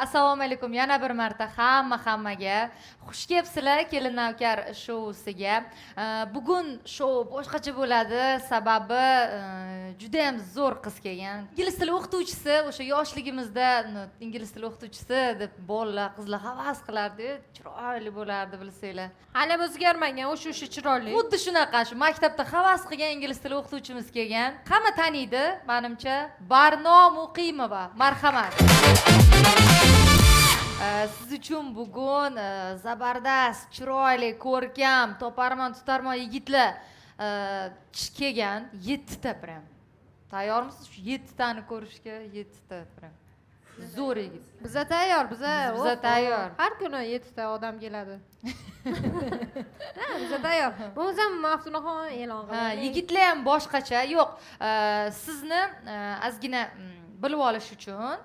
Assalomu alaykum yana bir marta hamma hammaga. Xush kelibsizlar Kelin navkar shousiga. Bugun shou boshqacha bo'ladi, sababi judayam zo'r qiz kelgan. Ingliz tili o'qituvchisi, o'sha yoshligimizda ingliz tili o'qituvchisi deb bolalar, qizlar havas qilardi, chiroyli bo'lardi, bilsanglar. Hali o'zgarmagan, o'sha chiroyli. Xuddi shunaqa, shu maktabda havas qilgan ingliz tili o'qituvchimiz kelgan. Hamma taniydi, manimcha. Barno Muqimova, marhamat. Siz uchun bugun zabardast, chiroyli, ko'rkam, toparmon, tutarmon yigitlar kelgan. 7 ta prям. Tayyormisiz shu 7 tani ko'rishga? 7 ta prям. Zo'r yigit. Biza tayyor, biza. Biza tayyor. Har kuni 7 ta odam keladi. Ha, biza tayyor. Bo'lmasam Maftunaxon e'lon Ha, qiladi. yigitlar ham boshqacha. Yo'q, sizni ozgina bilib olish uchun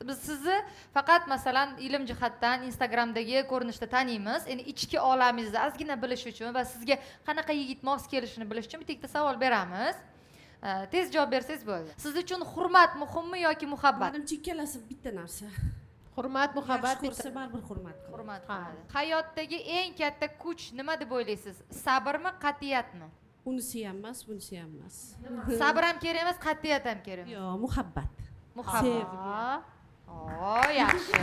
biz sizni faqat masalan ilm jihatdan Instagramdagi ko'rinishda taniymiz. Endi ichki olamingizni ozgina bilish uchun va sizga qanaqa yigit mos kelishini bilish uchun bitta ikkita savol beramiz. Tez javob bersangiz bo'ladi. Siz uchun hurmat muhimmi yoki muhabbat? Manimcha ikkalasi bitta narsa. Hurmat, muhabbat Yaxshi ko'rsa baribir hurmat qiladi. Hurmat qiladi. Hayotdagi eng katta kuch nima deb o'ylaysiz? Sabrmi, qat'iyatmi? Unisi ham emas, bunisi ham emas. Sabr ham kerak emas, qat'iyat ham kerak emas. Yo'q, muhabbat. Muhabbat. Sevgi. O, yaxshi.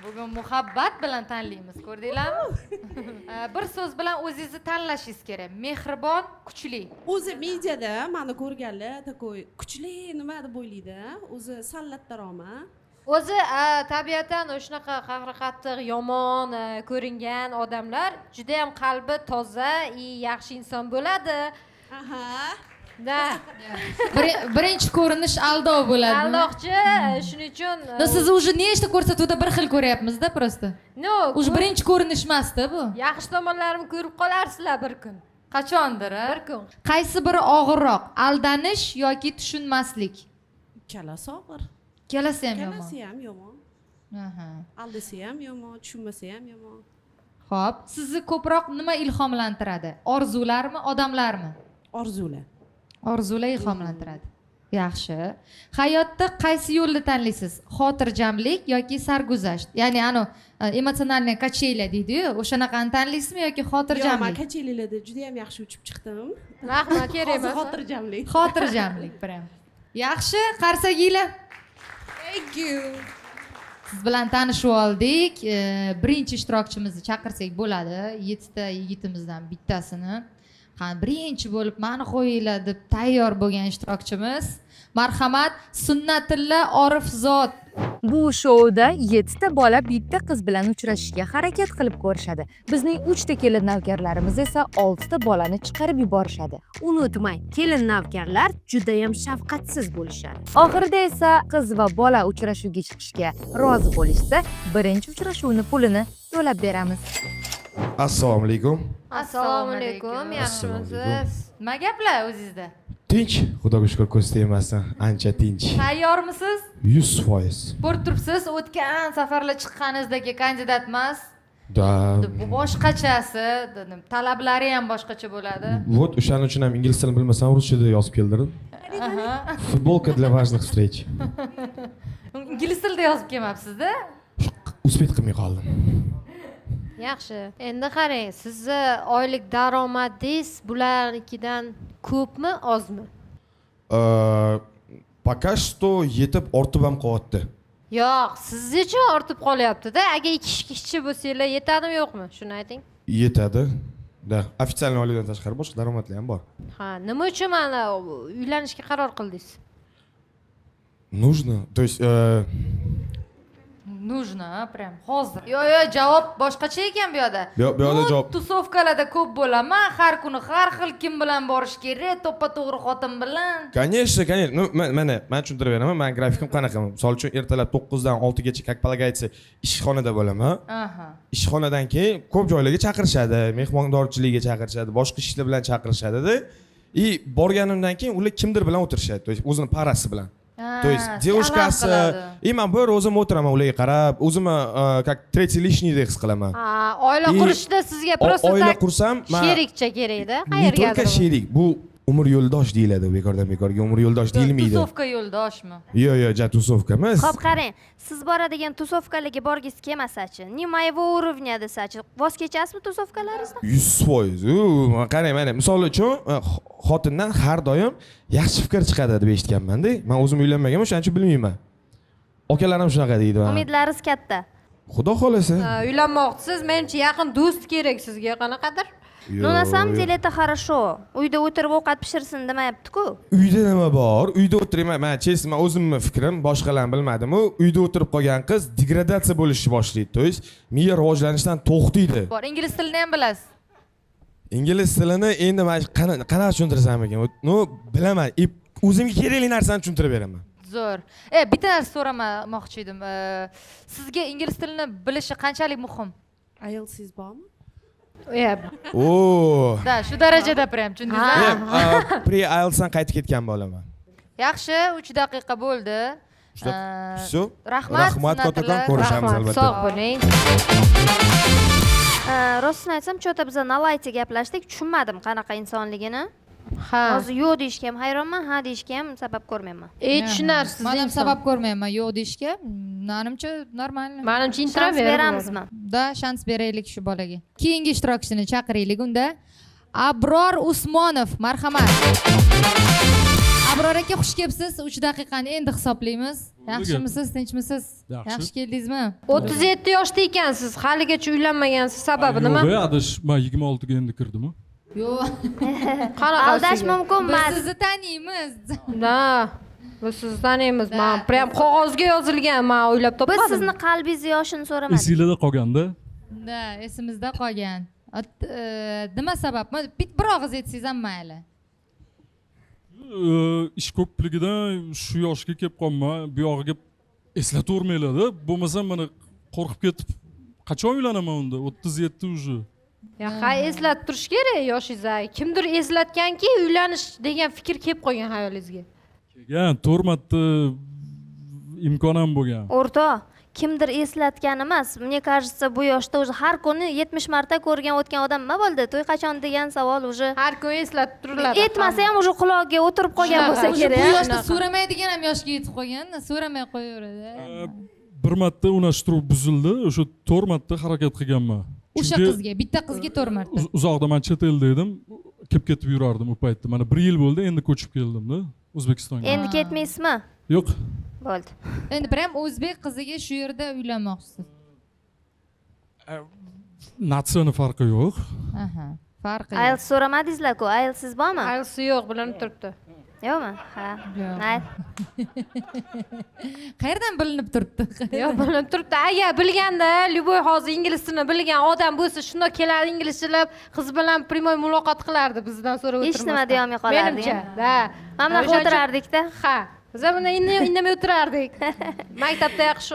Bugun muhabbat bilan tanlaymiz, ko'rdinglarmi? Bir so'z bilan o'zingizni tanlashingiz kerak. Mehribon, kuchli. O'zi mediada mani ko'rganlar такой kuchli nima deb o'ylaydi. O'zi sal lattaroqman. O'zi tabiatan shunaqa qahri qattiq, yomon ko'ringan odamlar juda ham qalbi toza, и yaxshi inson bo'ladi. Aha. Da. Birinchi ko'rinish aldov bo'ladi. Aldoqchi, shuning uchun Но sizni уже nechta ko'rsatuvda bir xil ko'ryapmiz-da просто. No, Уже birinchi ko'rinish emas-da bu. Yaxshi tomonlarimni ko'rib qolarsizlar bir kun. Qachondir, a? Bir kun. Qaysi biri og'irroq? Aldanish yoki tushunmaslik? Ikkalasi og'ir. Ikkalasi ham yomon. Ikkalasi ham yomon. Aha. Aldasa ham yomon, tushunmasa ham yomon. Xo'p, sizni ko'proq nima ilhomlantiradi? Orzularmi, odamlarmi? Orzular. Orzular ilhomlantiradi. Yaxshi. Hayotda qaysi yo'lni tanlaysiz? Xotirjamlik yoki sarguzasht? Ya'ni anu эмоциональная качеля deydi-yu, o'shanaqani tanlaysizmi yoki Yo'q, man xotirjamlik? качели larda juda ham yaxshi uchib chiqdim. Rahmat, kerak Hozir emas. xotirjamlik. Xotirjamlik prям. Yaxshi, qarsakiylar. Thank you. Siz bilan tanishib oldik. Birinchi ishtirokchimizni chaqirsak bo'ladi. 7 ta yigitimizdan bittasini. Ha, birinchi bo'lib mani qo'yinglar deb tayyor bo'lgan ishtirokchimiz. Marhamat, Sunnatilla Orifzod. Bu shouda 7 ta bola bitta qiz bilan uchrashishga harakat qilib ko'rishadi. Bizning 3 ta kelin navkarlarimiz esa 6 ta bolani chiqarib yuborishadi. Unutmang, kelin navkarlar judayam shafqatsiz bo'lishadi. Oxirida esa qiz va bola uchrashuvga chiqishga rozi bo'lishsa, birinchi uchrashuvni pulini to'lab beramiz. Assalomu alaykum. Assalomu alaykum, yaxshimisiz? Nima gaplar o'zingizda? Tinch, Xudoga shukur, ko'z tegmasin, ancha tinch. Tayyormisiz? 100%. Ko'rib turibsiz, o'tgan safarlar chiqqaningizdagi kandidat emas. Да. Bu boshqachasi, dedim, talablari ham boshqacha bo'ladi. Вот o'shaning uchun ham ingliz tilini bilmasam ruschada yozib keldirdim. Aha. Футболка для важных встреч. Ingliz tilida yozib kelmabsiz-da? Успеть qilmay qoldim. Yaxshi. Endi qarang, sizni oylik daromadingiz bularnikidan ko'pmi, ozmi? Пока что yetib ortib ham qolyapti. Yo'q, siz uchun ortib qolyapti-da. Agar ikki kishi bo'lsanglar, yetadimi, yo'qmi? Shuni ayting. Yetadi. Да, официальный oylikdan tashqari boshqa daromadlar ham bor. Ha, nima uchun mana uylanishga qaror qildingiz? Нужно, то есть Нужно, прям hozir. Yo'q, yo'q, javob boshqacha ekan bu yoqda. Bu yoqda Ну, javob- тусовка larda ko'p bo'laman, har kuni har xil kim bilan borish kerak, to'ppa-to'g'ri xotin bilan. Конечно, конечно. Ну, mana, man tushuntirib beraman. Mani grafikim qanaqa. Misol uchun, ertalab 9 dan 6 gacha, как полагается, ishxonada bo'laman. Ishxonadan keyin ko'p joylarga chaqirishadi, mehmondorchilikka chaqirishadi, boshqa ishlar bilan chaqirishadi-da. И borganimdan keyin ular kimdir bilan o'tirishadi, то есть o'zini пара si bilan. То есть девушка si и man bir o'zim o'tiraman, ularga qarab o'zimni как третий лишний dek his qilaman. Ha, oila И qurishda sizga просто oila так qursam man sherikcha kerakda. Не только Qayergadir. Sherik, bu umr yo'ldosh deyiladi. Bekordan bekorga umr yo'ldosh deyilmaydi. Тусовка yo'ldoshmi? Yo'q, ja тусовка emas. Xo'p, qarang, siz boradigan тусовка larga borgisi kelmasachi, не моего уровня desachi, voz kechasizmi тусовка laringizdan? 100%. U, qarang, mana misol uchun xotindan har doim yaxshi fikr chiqadi deb eshitganmanda. Man o'zim uylanmaganman, o'shaning uchun bilmayman. Akalarim shunaqa deydi mana. Umidlaringiz katta. Xudo xohlasa. Ha, uylanmoqchisiz, menimcha, yaqin do'st kerak sizga qanaqadir. Ну, на самом Yo'q. деле это хорошо. Uyda o'tirib ovqat pishirsin demayapti-ku. Uyda nima bor? Uyda o'tirayman, man честно, man o'zimni fikrim, boshqalarni bilmadim. U uyda o'tirib qolgan qiz degradatsiya bo'lishni boshlaydi, то есть miya rivojlanishdan to'xtaydi. Bor, ingliz tilini ham bilasiz. Ingliz tilini endi man qanaqa tushuntirsam ekan? Ну, bilaman и o'zimga kerakli narsani tushuntirib beraman. Zo'r. Bitta narsa so'ramoqchi edim. Sizga ingliz tilini bilishi qanchalik muhim? IELTSingiz bormi? Ya, O. Да, shu darajada prям, tushundingizmi? Pre IELTSdan qaytib ketgan bolaman. Yaxshi, 3 daqiqa bo'ldi. Всё. Rahmat, Rahmat kattakon, senatorlar. ko'rishamiz Rahmat, albatta. sog' bo'ling. Rostini aytsam, что-то biza на лайте gaplashdik, tushunmadim qanaqa insonligini. Ha. Hozir yo'q deyishga ham hayronman, ha deyishga ham sabab ko'rmayman. Tushunarsiz Man ham inson. sabab ko'rmayman yo'q deyishga. Manimcha, нормально. Manimcha, Shans introvert. beramizmi? Да, shans beraylik shu bolaga. Keyingi ishtirokchini chaqiraylik unda. Abror Usmonov, marhamat. Abror aka, xush kelibsiz. 3 daqiqani endi hisoblaymiz. Yaxshimisiz, tinchmisiz? Yaxshi. Yaxshi keldingizmi? 37 yoshda ekansiz, haligacha uylanmagansiz, sababi nima? Yo'q, adash, man 26 ga endi kirdimu. Yo'q. Qanaqa? Aldash mumkin Biz emas. sizni taniymiz. Да, biz sizni taniymiz. Да. Man prям qog'ozga yozilgan, man o'ylab Biz topmadim. sizni qalbingiz yoshini so'ramadik. Esinglarda qolganda. Да, esimizda qolgan. Nima sabab? Bir og'iz aytsangiz ham mayli. Ish ko'pligidan shu yoshga kelib qolman, bu yog'iga eslatavermanglarda, bo'lmasam mana qo'rqib ketib qachon uylanaman unda, 37 уже. Ya, ha, eslatib turish kerak yoshingizni. Kimdir eslatganki, uylanish degan fikr kelib qolgan xayolingizga. Kelgan, to'rt marta imkon ham bo'lgan. O'rtoq, kimdir eslatgan emas. Мне кажется, bu yoshda уже har kuni 70 marta ko'rgan o'tgan odam nima bo'ldi, to'y qachon degan savol уже Har kuni eslatib turiladi. Aytmasa ham уже qulog'iga o'tirib qolgan Shunaqa. bo'lsa Уже kerak. bu A? yoshda so'ramaydigan ham yoshga yetib qolgan, so'ramay qo'yaveradi. Bir marta unashtiruv buzildi, o'sha to'rt marta harakat qilganman. O'sha Chunki qizga, bitta qizga to'rt marta. Uzoqda, man chet elda edim, kelib ketib yurardim u paytda. Mana bir yil bo'ldi, endi ko'chib keldimda O'zbekistonga. Endi ketmaysizmi? Yo'q. Bo'ldi. Endi prям o'zbek qiziga shu yerda uylanmoqchisiz? Natsiyani farqi yo'q. Aha, farqi yo'q. IELTS so'ramadingizlar-ku, IELTSiz bormi? IELTS yo'q, bilinib turibdi. Yo'qmi? Ha. Yo'q. Mayli. Qayerdan bilinib turibdi? Yo'q, bilinib turibdi. Agar bilganda, любой hozir ingliz tilini bilgan odam bo'lsa, shundoq keladi, inglizchalab qiz bilan прямой muloqot qilardi, bizdan so'rab Hech o'tirmasdan. nima deyolmay qolardik. Menimcha, да. Mana bunaqa O'shaning uchun- o'tirardikda. Ha, biz ham buni indamay o'tirardik. Maktabda yaxshi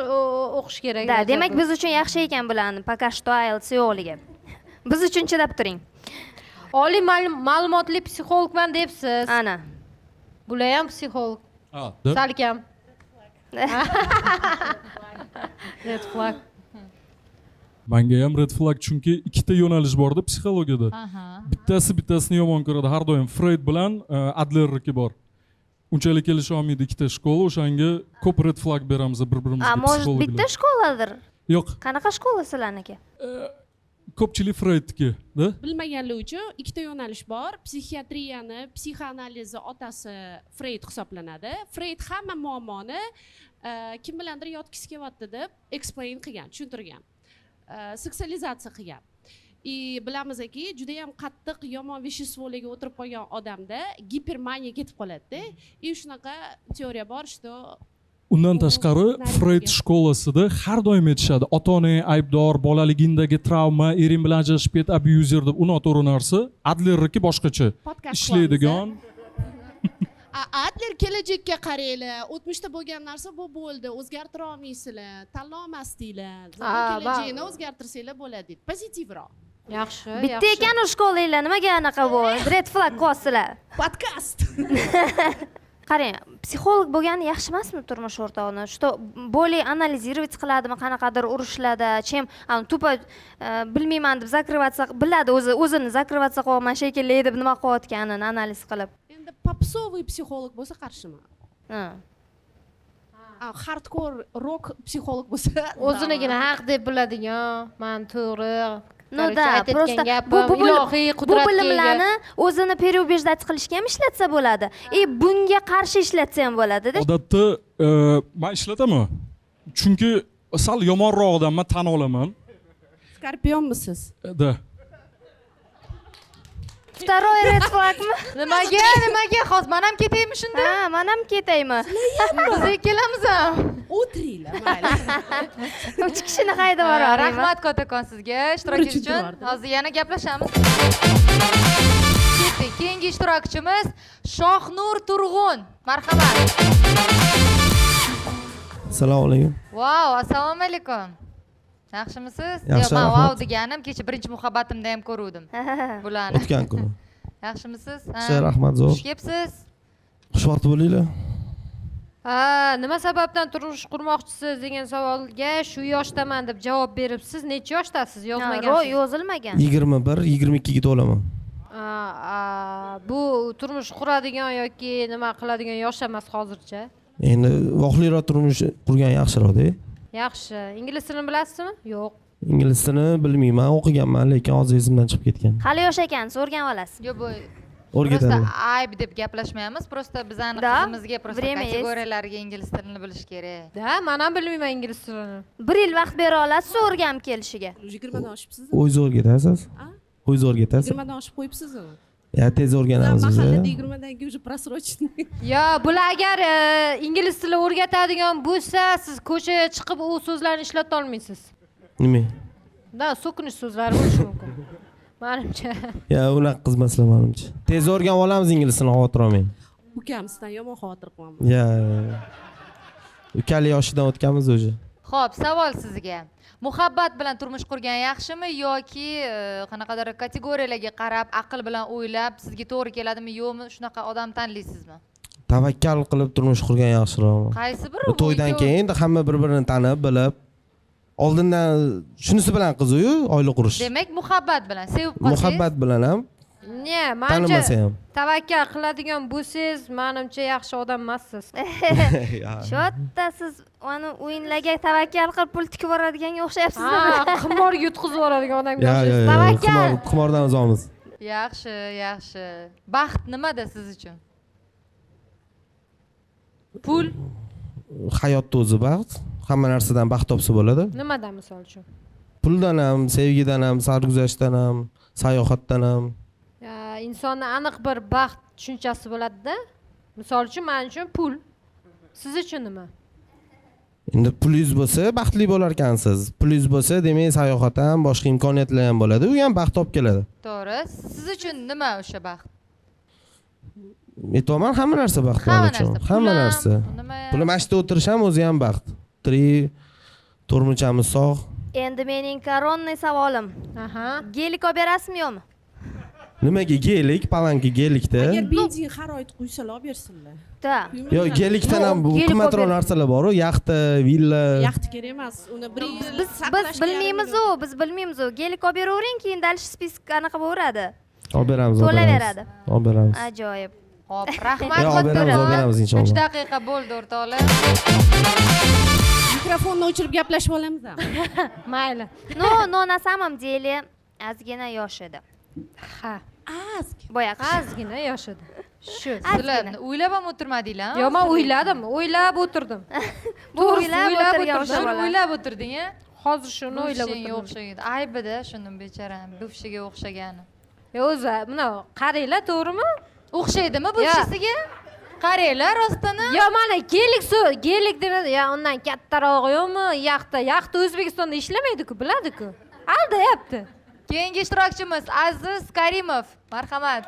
o'qish kerak. Да, demak, biz uchun yaxshi ekan bularni пока что IELTS yo'qligi. Biz uchun chidab turing. Oliy ma'lumotli psixologman debsiz. Ana. Bular ham psixolog. Ha, da. Salkam. Red flag. Manga ham red flag, chunki ikkita yo'nalish borda psixologiyada. Bittasi bittasini yomon ko'radi har doim. Freyd bilan Adlerniki bor, unchalik kelisha olmaydi ikkita школа, o'shanga ko'p red flag beramiz bir birimizga A, может, psixologlar. Bitta школа dir? Yo'q. Qanaqa школа sizlarniki? Ko'pchilik Freydniki da. Bilmaganlar uchun, ikkita yo'nalish bor psixiatriyani. Psixoanalizni otasi Freyd hisoblanadi. Freyd hamma muammoni kim bilandir yotgisi kelyapti deb explain qilgan, tushuntirgan, seksualizatsiya qilgan. И bilamizki, judayam qattiq yomon вещество larga o'tirib qolgan odamda gipermaniya ketib qoladida. И shunaqa teoriya bor, что Undan U tashqari, narigi. Freyd школа sida har doim aytishadi, ota onang aybdor, bolaligingdagi travma, ering bilan ajrashib ket, abuser deb. U noto'g'ri narsa. Adlerniki boshqacha Podkast ishlaydigan. A, Adler kelajakka qaranglar, o'tmishda bo'lgan narsa bu bo'ldi, o'zgartira olmaysizlar, tanlolmasdinglar. A, Kelajagini o'zgartirsanglar bo'ladi deydi, pozitivroq. Yaxshi. Bitta Yaxshi. ekan u школа nglar, nimaga anaqa bu red flag qo'yasizlar? Podkast. Qarang, psixolog bo'lgani yaxshi emasmi turmush o'rtog'ini, что более анализировать qiladimi qanaqadir urushlarda, чем тупо bilmayman deb закрываться, biladi o'zi, o'zini закрываться qilyapman shekilli deb, nima qilayotganini analiz qilib. Endi попсовый psixolog bo'lsa, qarshiman. Ha. Hardcore rock psixolog bo'lsa. O'zinigina haq deb biladigan, man to'g'ri. Ну Короче, да, aytayotgan просто gapim bu ilohiy bu qudratga ega. bilimlarni o'zini переубеждать qilishga ham ishlatsa bo'ladi и bunga qarshi ishlatsa ham bo'ladida. Odatda man ishlataman, chunki sal yomonroq odamman, tan olaman. Skorpionmisiz? Да. Второй red flagmi? Nimaga, nimaga? Hozir man ham ketaymi shunda? Ha, man ham ketaymi? Biz ikkalamiz ham. O'tiringlar, mayli. Uch kishini haydab yuboraymi? Rahmat kattakon sizga ishtirokingiz Uchinchi uchun. bordi. Hozir yana gaplashamiz. Ketdik, keyingi ishtirokchimiz Shohnur Turg'un, marhamat. Assalomu alaykum. Vau, assalomu alaykum, yaxshimisiz? Yaxshi, Yo'q, man rahmat. vau deganim, kecha birinchi muhabbatimda ham ko'ruvdim bularni. O'tgan kuni. Yaxshimisiz? Ha. Yaxshi, rahmat, zo'r. Xush kelibsiz. Xushvaqt bo'linglar. Ha, nima sababdan turmush qurmoqchisiz degan savolga shu yoshdaman deb javob beribsiz. Necha yoshdasiz? Yozmagansiz. Yozilmagan. 21, 22ga to'laman. A, bu turmush quradigan yoki nima qiladigan yosh emas hozircha. Endi vaqtliroq turmush qurgan yaxshiroqda. Yaxshi, ingliz tilini bilasizmi? Yo'q. Ingliz tilini bilmayman, o'qiganman, lekin hozir esimdan chiqib ketgan. Hali yosh ekansiz, o'rganib olasiz. Yo'q, bu просто O'rgataman. ayb deb gaplashmaymiz, просто bizani Да, qizimizga просто время есть. Kategoriyalarga ingliz tilini bilish kerak. Да, man ham bilmayman ingliz tilini. Bir yil vaqt bera olasiz o'rganib kelishiga. 20dan oshibsiz. O'zingiz o'rgatasiz. A? O'zingiz o'rgatasiz. 20dan oshib qo'yibsiz. Ya, tez o'rganamiz biz. Mahallada 20dan keyin уже просроченный. Yo, bular agar ingliz tili o'rgatadigan bo'lsa, siz ko'chaga chiqib u so'zlarni ishlata olmaysiz. Nima? Да, so'kinish so'zlari bo'lishi mumkin manimcha. Ya, unaqa qizmaslar manimcha. Tez o'rganib olamiz ingliz tilini, xavotir olmang. Ukam sizdan yomon xavotir qilyapman. Ya. Ukali yoshidan o'tganmiz уже. Ho'p, savol sizga: muhabbat bilan turmush qurgan yaxshimi yoki qanaqadir kategoriyalarga qarab, aql bilan o'ylab, sizga to'g'ri keladimi yo'qmi, shunaqa odam tanlaysizmi? Tavakkal qilib turmush qurgan yaxshiroq. Qaysi biri bu? To'ydan keyin endi hamma bir birini tanib, bilib, oldindan shunisi bilan qiziq-yu oila qurish. Demak, muhabbat bilan sevib qolsangiz. Muhabbat bilan ham, Ne, manimcha tanimasa ham. Tavakkal qiladigan bo'lsangiz, manimcha yaxshi odam emassiz. Shu yerda siz ani o'yinlarga tavakkal qilib pul tikib yuboradiganga o'xshayapsiz. Ha, qimorga yutqizib yuboradigan odamga Ya, ya, o'xshaysiz. ya, Tavakkal. qimordan uzoqmiz. Yaxshi, yaxshi. Baxt nimada siz uchun? Pul? Hayotda o'zi baxt. Hamma narsadan baxt topsa bo'ladi. Nimadan, misol uchun? Puldan ham, sevgidan ham, sarguzashtdan ham, sayohatdan ham. Ya, insonni aniq bir baxt tushunchasi bo'ladida. Misol uchun, man uchun pul. Siz uchun nima? Endi pulingiz bo'lsa, baxtli bo'lar ekansiz. Pulingiz bo'lsa, demak, sayohat ham, boshqa imkoniyatlar ham bo'ladi. U ham baxt olib keladi. To'g'ri. Siz uchun nima o'sha baxt? Aytyapman, hamma narsa baxt Hamma man uchun. narsa. Hamma Pul ham, narsa. nima ham? Puli, mana shu yerda o'tirish ham o'zi ham baxt. Tirik, to'rmuchamiz sog'. Endi mening коронный savolim. Aha. Gelik olib berasizmi, yo'qmi? Nimaga gelik? Palanka gelikda. Agar benzin har oy quysalar, olib bersinlar. Да. Yo'q, gelikdan ham bu Gelik olib qimmatroq narsalar bor-u, yaxta, villa. Yaxta kerak emas, uni bir yil Biz saqlash. Biz bilmaymiz-u, biz bilmaymiz-u. Gelik olib beravering, keyin дальше список anaqa bo'laveradi. Olib beramiz, olib beramiz. To'laveradi. Olib beramiz. Ajoyib. Xo'p, rahmat. Yo, olib beramiz, olib beramiz 3 inshaalloh. daqiqa bo'ldi, o'rtoqlar. Mikrofonni o'chirib gaplashib olamiz. Mayli. Но, но на самом деле ozgina yosh edi. Ha. Ozgina. Boyaqi. Ozgina yosh edi. Shu. Sizlar o'ylab ham o'tirmadinglar? Yo'q, man o'yladim, o'ylab o'tirdim. Bu To'g'risi, o'ylab o'ylab o'tirgan o'tirdim. o'sha bola. O'ylab o'tirding, a? Hozir shuni o'ylab Бывший ga o'tirdim. o'xshagan. Aybida shuni, bechorani, бывший ga o'xshagani. Yo, o'zi buni qaranglar, to'g'rimi? O'xshaydimi бывший siga? Qaranglar rostini. Yo, mana gelik, su gelik demadi ya, undan kattarog'i yo'qmi? Yaxta, yaxta O'zbekistonda ishlamaydi-ku, biladi-ku. Aldayapti. Keyingi ishtirokchimiz Aziz Karimov, marhamat.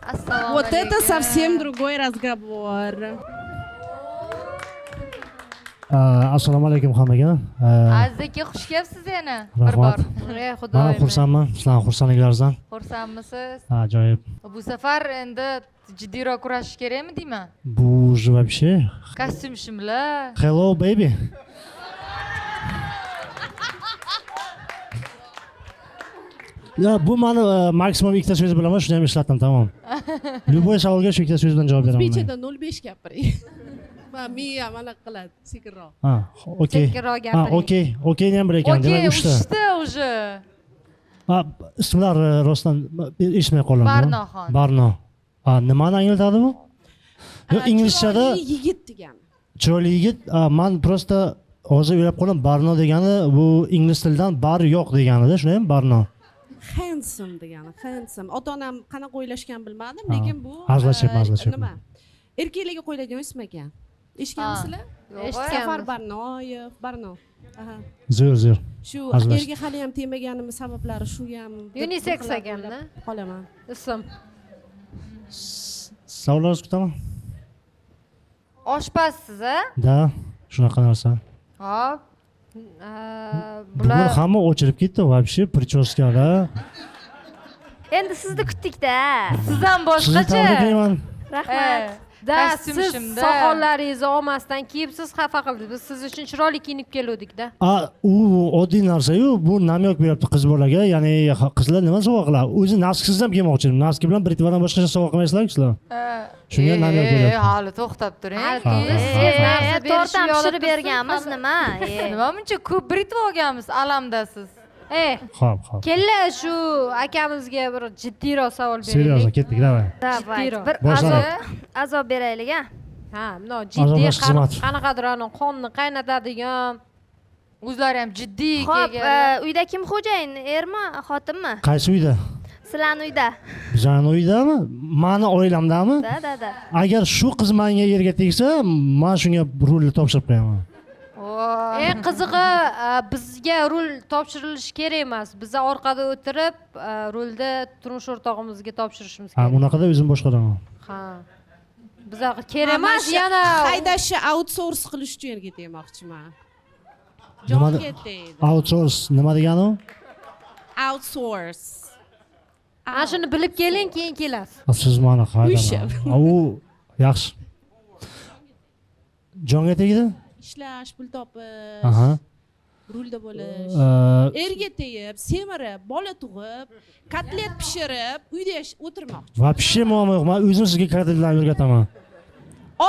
Assalomu Вот это alaykum. совсем другой разговор. Assalomu alaykum hammaga. Aziz aka, xush kelibsiz yana bir bor. Rahmat. Ey Man Xudoyim. xursandman, sizlarning xursandliklaringizdan. Xursandmisiz? Ha, ajoyib. Bu safar endi jiddiyroq kurashish kerakmi deyman? Bu уже вообще Kostyum shimlar. Hello baby. Ya bu mani maksimum ikkita so'z bilaman, shuni ham ishlatdim, tamom. Любой savolga shu ikkita so'z bilan javob beraman. O'zbekchada 0,5 gapiring. Man miyam anaqa qiladi, sekinroq. Ha, okey. Sekinroq Ha, gapiring. okey, okeyni ham bilar ekan, Okey, demak uchta. uchta уже. Ha, ismlar rostdan eshitmay qoldim. Barnoxon. Barno. Ha, nimani anglatadi bu? Yo'q, inglizchada Chiroyli yigit degani. Chiroyli yigit, man просто hozir o'ylab qoldim, Barno degani bu ingliz tilidan bar yo'q deganida, shundaymi Barno? Handsome degani, handsome. Ota-onam qanaqa o'ylashgan bilmadim, Ha, lekin bu hazillashib, hazillashib. Nima? Erkaklarga qo'yiladigan ism ekan. Eshitganmisizlar? Eshitganmiz. Safar Barnoyev, Barno. Aha. Zo'r, zo'r. Shu Hazillashdik. erga hali ham tegmaganimni sabablari shu ham. Unisex ekanda. Qolaman. Ism. Savollaringizni kutaman. Oshpazsiz, a? Da, shunaqa narsa. Hop. Bugun Bular hamma o'chirib ketdi, вообще прическа-da. Endi sizni kutdik-da. Siz ham Sizni boshqacha. tabriklayman. Rahmat. Da, Kostyum siz shimda. soqollaringizni olmasdan kiyib siz xafa qildingiz. Biz siz uchun chiroyli kiyinib keluvdik-da. A, u oddiy narsa-yu, bu namyoq beryapti qiz bolaga, ya'ni qizlar nima sovg'a qiladi? O'zi naskisiz ham kiymoqchi. Naski bilan britvadan boshqacha sovg'a qilmaysizlar-ku sizlar. Shunga namyoq beryapti. Hali to'xtab turing. Tort ham pishirib berganmiz, nima? Nima buncha ko'p britva olganmiz alamdasiz? Xo'p, xo'p. Kella shu akamizga bir jiddiyroq savol beraylik. Серьезно, ketdik, давай. Jiddiyroq. Bir Boshlaylik. azob beraylik, a? Ha, bundoq jiddiy Azoblash xizmat. qanaqadir ani qonni qaynatadigan. O'zlari ham jiddiy Xo'p, kelganlar. uyda kim xo'jayin? Ermi, xotinmi? Qaysi uyda? Sizlarning uyda. Bizani uydami? Mani oilamdami? Da, da, da. Agar shu qiz menga yerga tegsa, men shunga rulni topshirib qo'yaman. Eng qizig'i, bizga rul topshirilishi kerak emas. Biz orqada o'tirib, rulni turmush o'rtog'imizga topshirishimiz Ha, kerak. unaqada o'zim boshqaraman. Ha. Bizga kerak emas yana haydashni outsource qilish uchun yerga tegmoqchiman. Nima Jonga tegdi. Outsource nima degani u? Outsource. Ana shuni bilib keling, keyin kelasiz. Siz mani Uyshab. haydaman. U yaxshi. Jonga tegdi? Ishlash, pul topish, Aha. rulda bo'lish. Erga tegib, semirib, bola tug'ib, kotlet pishirib, uyda o'tirmoqchi. Вообще muammo yo'q. Men o'zim sizga kotletlarni o'rgataman.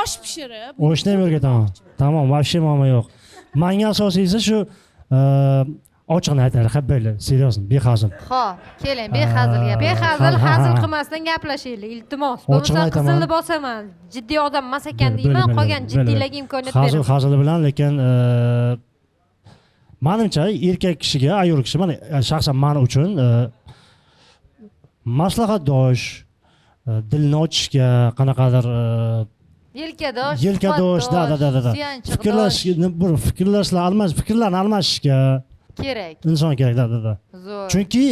Osh pishirib, Oshni ham o'rgataman. Tamom, вообще muammo yo'q. Menga asosiysi shu ochiqni aytaylik, ha bo'ldi, серьезно, behazil. Xo'p, keling, behazil gap. Behazil, hazil qilmasdan gaplashaylik, iltimos. Ochiqni Bo'lmasa aytaman. qizilni bosaman. Jiddiy odam emas ekan deyman, qolgan jiddiylarga imkoniyat Hazil beraman. hazili bilan, lekin manimcha erkak kishiga, ayol kishi, mana shaxsan men uchun maslahatdosh, dilni ochishga qanaqadir Yelkadosh, yelkadosh, da da da da. suyanchiqdosh Fikrlash, bir fikrlashlar almash, fikrlarni almashishga kerak. Inson kerak, da da da. Zo'r. Chunki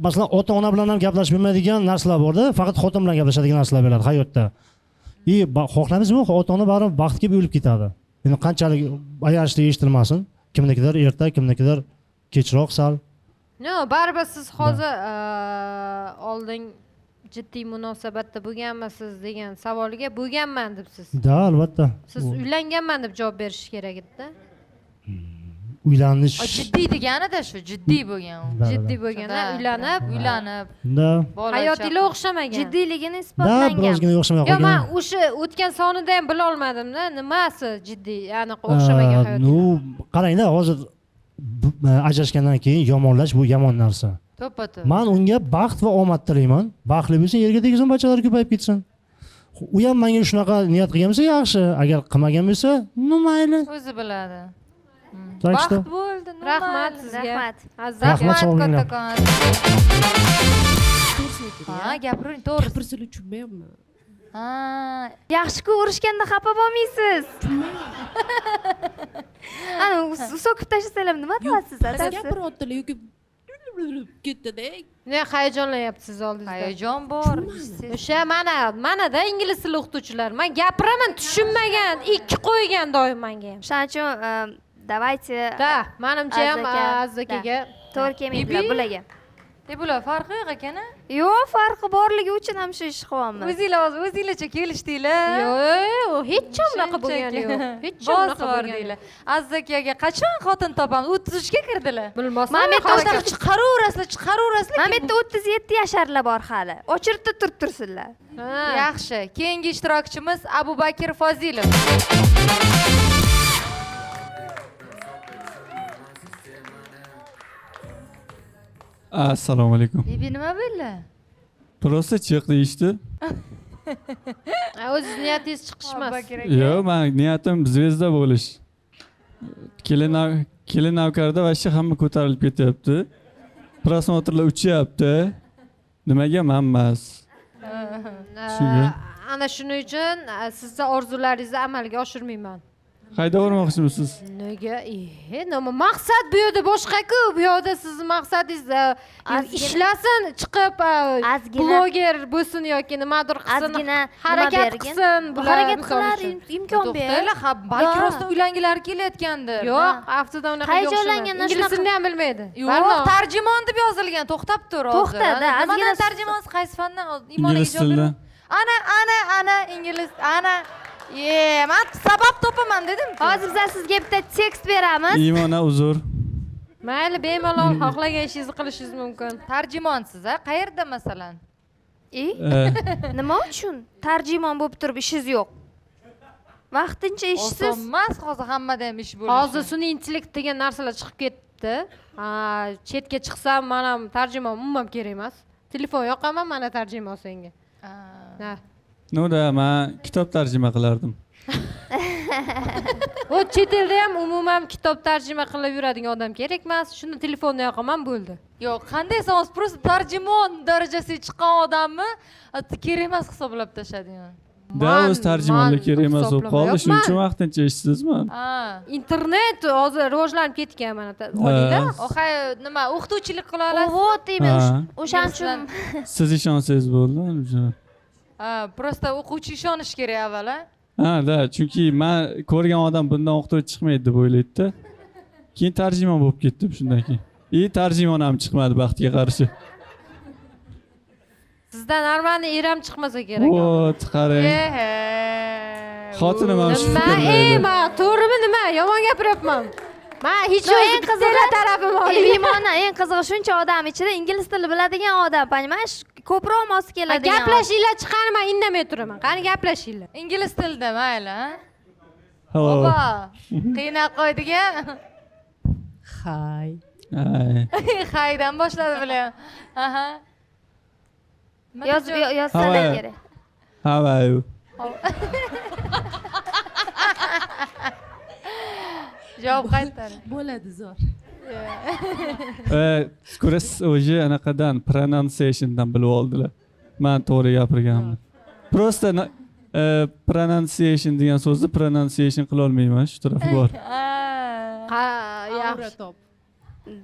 masalan ota-ona bilan ham gaplashib bilmaydigan narsalar borda, faqat xotin bilan gaplashadigan narsalar bo'ladi hayotda. Xohlamizmi, ota-ona baribir baxtga kelib o'lib ketadi. Endi qanchalik ayanchli eshitilmasin, kimnikidir erta, kimnikidir kechroq sal. No, baribir siz hozir oldin jiddiy munosabatda bo'lganmisiz degan savolga bo'lganman debsiz. Da, albatta. Siz uylanganman deb javob berish kerak edi-da. Uylanish. Jiddiy deganida shu, jiddiy bo'lgan u. Da, da, Jiddiy bo'lgan, Da, uylanib, uylanib. Da. Hayotinglar o'xshamagan. Jiddiyligini Da, isbotlangan. birozgina o'xshamay Yo'q, qolgan. men o'sha o'tgan sonida ham bila olmadim-da, nimasi jiddiy, ya'ni o'xshamagan hayot. Nu, qarangda, hozir ajrashgandan keyin yomonlash bu yomon narsa. To'ppa-to'g'ri. Men unga baxt va omad tilayman. Baxtli bo'lsin, yerga tegsin, bachalari ko'payib ketsin. U ham menga shunaqa niyat qilgan bo'lsa yaxshi, agar qilmagan bo'lsa, nu mayli. O'zi biladi. Так Baxt что bo'ldi, nu Rahmat mayli. sizga. Rahmat. Aziz Rahmat, Rahmat sog' bo'linglar. kattakon. Ha, gapiring, to'g'ri. Gapirsalar tushunmayapman. Ha. Yaxshi-ku urushganda xafa bo'lmaysiz. Ana so'kib tashlasalar nima qilasiz? Biz Adasi? gapiryaptilar yoki Ketdi-da. Ne hayajonlanyapsiz oldingizda? Hayajon bor. O'sha mana, manada ingliz tili o'qituvchilar. Men gapiraman, tushunmagan, ikki qo'ygan doim menga ham. O'shaning uchun давайте. Da, manimcha ham Aziz akaga to'g'ri kelmaydilar bularga. Bular farqi yo'q ekan-a? Yo'q, farqi borligi uchun ham shu ishni qilyapmiz. O'zinglar hozir o'zinglarcha kelishdinglar. Yo'q, hech ham unaqa bo'lgani yo'q. Hech ham unaqa bo'lgani yo'q. Aziz akaga qachon xotin topamiz? 33 ga kirdilar. Bilmasam. Mana bu yerda chiqaraverasizlar, chiqaraverasizlar. Mana bu yerda 37 yasharlar bor hali. Ochirib turib tursinlar. Yaxshi. Keyingi ishtirokchimiz Abubakir Fozilov. Assalomu alaykum. Bibi nima bo'ldi? Prosta chiq deyishdi. O'ziz niyatingiz chiqish emas. Yo'q, men niyatim zvezda bo'lish. Kelin navkarda vashsha hamma ko'tarilib ketyapti. Prosmotrlar uchyapti. Nimaga men emas? Shunga. Ana shuning uchun sizni orzularingizni amalga oshirmayman. Qayda bormoqchimisiz? Nega? Nima maqsad bu yerda boshqa-ku. Bu yerda sizni maqsadingiz ishlasin, chiqib bloger bo'lsin yoki nimadir qilsin, harakat qilsin, harakat qilar, imkon ber. To'xtanglar, balki rostdan uylangilari kelayotgandir. Yo'q, aftidan unaqa hayajonlangan, ingliz tilini ham bilmaydi. Yo'q, tarjimon deb yozilgan, to'xtab tur hozir. To'xta-da, ozgina tarjimonsiz qaysi fandan? Imon ijod. Ana, ana, ana ingliz, ana. Men sabab topaman dedim. Hozir biz sizga bitta tekst beramiz. Iymona uzr. Mayli, bemalol xohlagan ishingizni qilishingiz mumkin. Tarjimonsiz, a? Qayerda masalan? Nima uchun tarjimon bo'lib turib ishingiz yo'q? Vaqtincha ishsiz. Oson emas hozir hammada ham ish bo'lishi. Hozir sun'iy intellekt degan narsalar chiqib ketdi. Chetga chiqsam, men ham tarjimon umuman kerak emas. Telefon yoqaman, mana tarjimon senga. Ha. Ну да, men kitob tarjima qilardim. O chet elda ham umuman kitob tarjima qilib yuradigan odam kerak emas. Shuni telefonni yoqaman bo'ldi. Yo'q, qanday sansiz просто tarjimon darajasiga chiqqan odamni kerak emas hisoblab tashladi. Da, o'z tarjimonlar kerak emas bo'lib qoldi. Shuning uchun vaqtincha ishsizman. Internet hozir rivojlanib ketgan mana olinglar. Ohay, nima, o'qituvchilik qila olasiz? Вот, именно o'shaning uchun siz ishonsangiz bo'ldi. Просто o'quvchi ishonish kerak avval, a? Ha, da, chunki men ko'rgan odam bundan o'qituvchi chiqmaydi deb o'ylaydi-da. Keyin tarjimon bo'lib ketdim shundan keyin. Tarjimon ham chiqmadi baxtga qarshi. Sizdan normalni er ham chiqmasa kerak. Вот, qarang. Xotinim ham shu fikrda. Nima, to'g'rimi nima? Yomon gapiryapman. Men hech o'zi qizig'i tarafim oling. Imona, eng qizig'i shuncha odam ichida ingliz tili biladigan odam, понимаешь? Ko'proq mos keladigan. Gaplashinglar chiqani men indamay turaman. Qani gaplashinglar. Ingliz tilida mayli, ha? Oba, qiynab qo'ydik-a? Hay. Haydan boshladi bular. Aha. Yozib yozsalar kerak. How are you? Javob qaytar. Bo'ladi zo'r. Ko'rasiz, o'zi anaqadan pronunciationdan bilib oldilar. Men to'g'ri gapirganimni. Просто pronunciation degan so'zni pronunciation qila olmayman, shu tarafi bor. Yaxshi.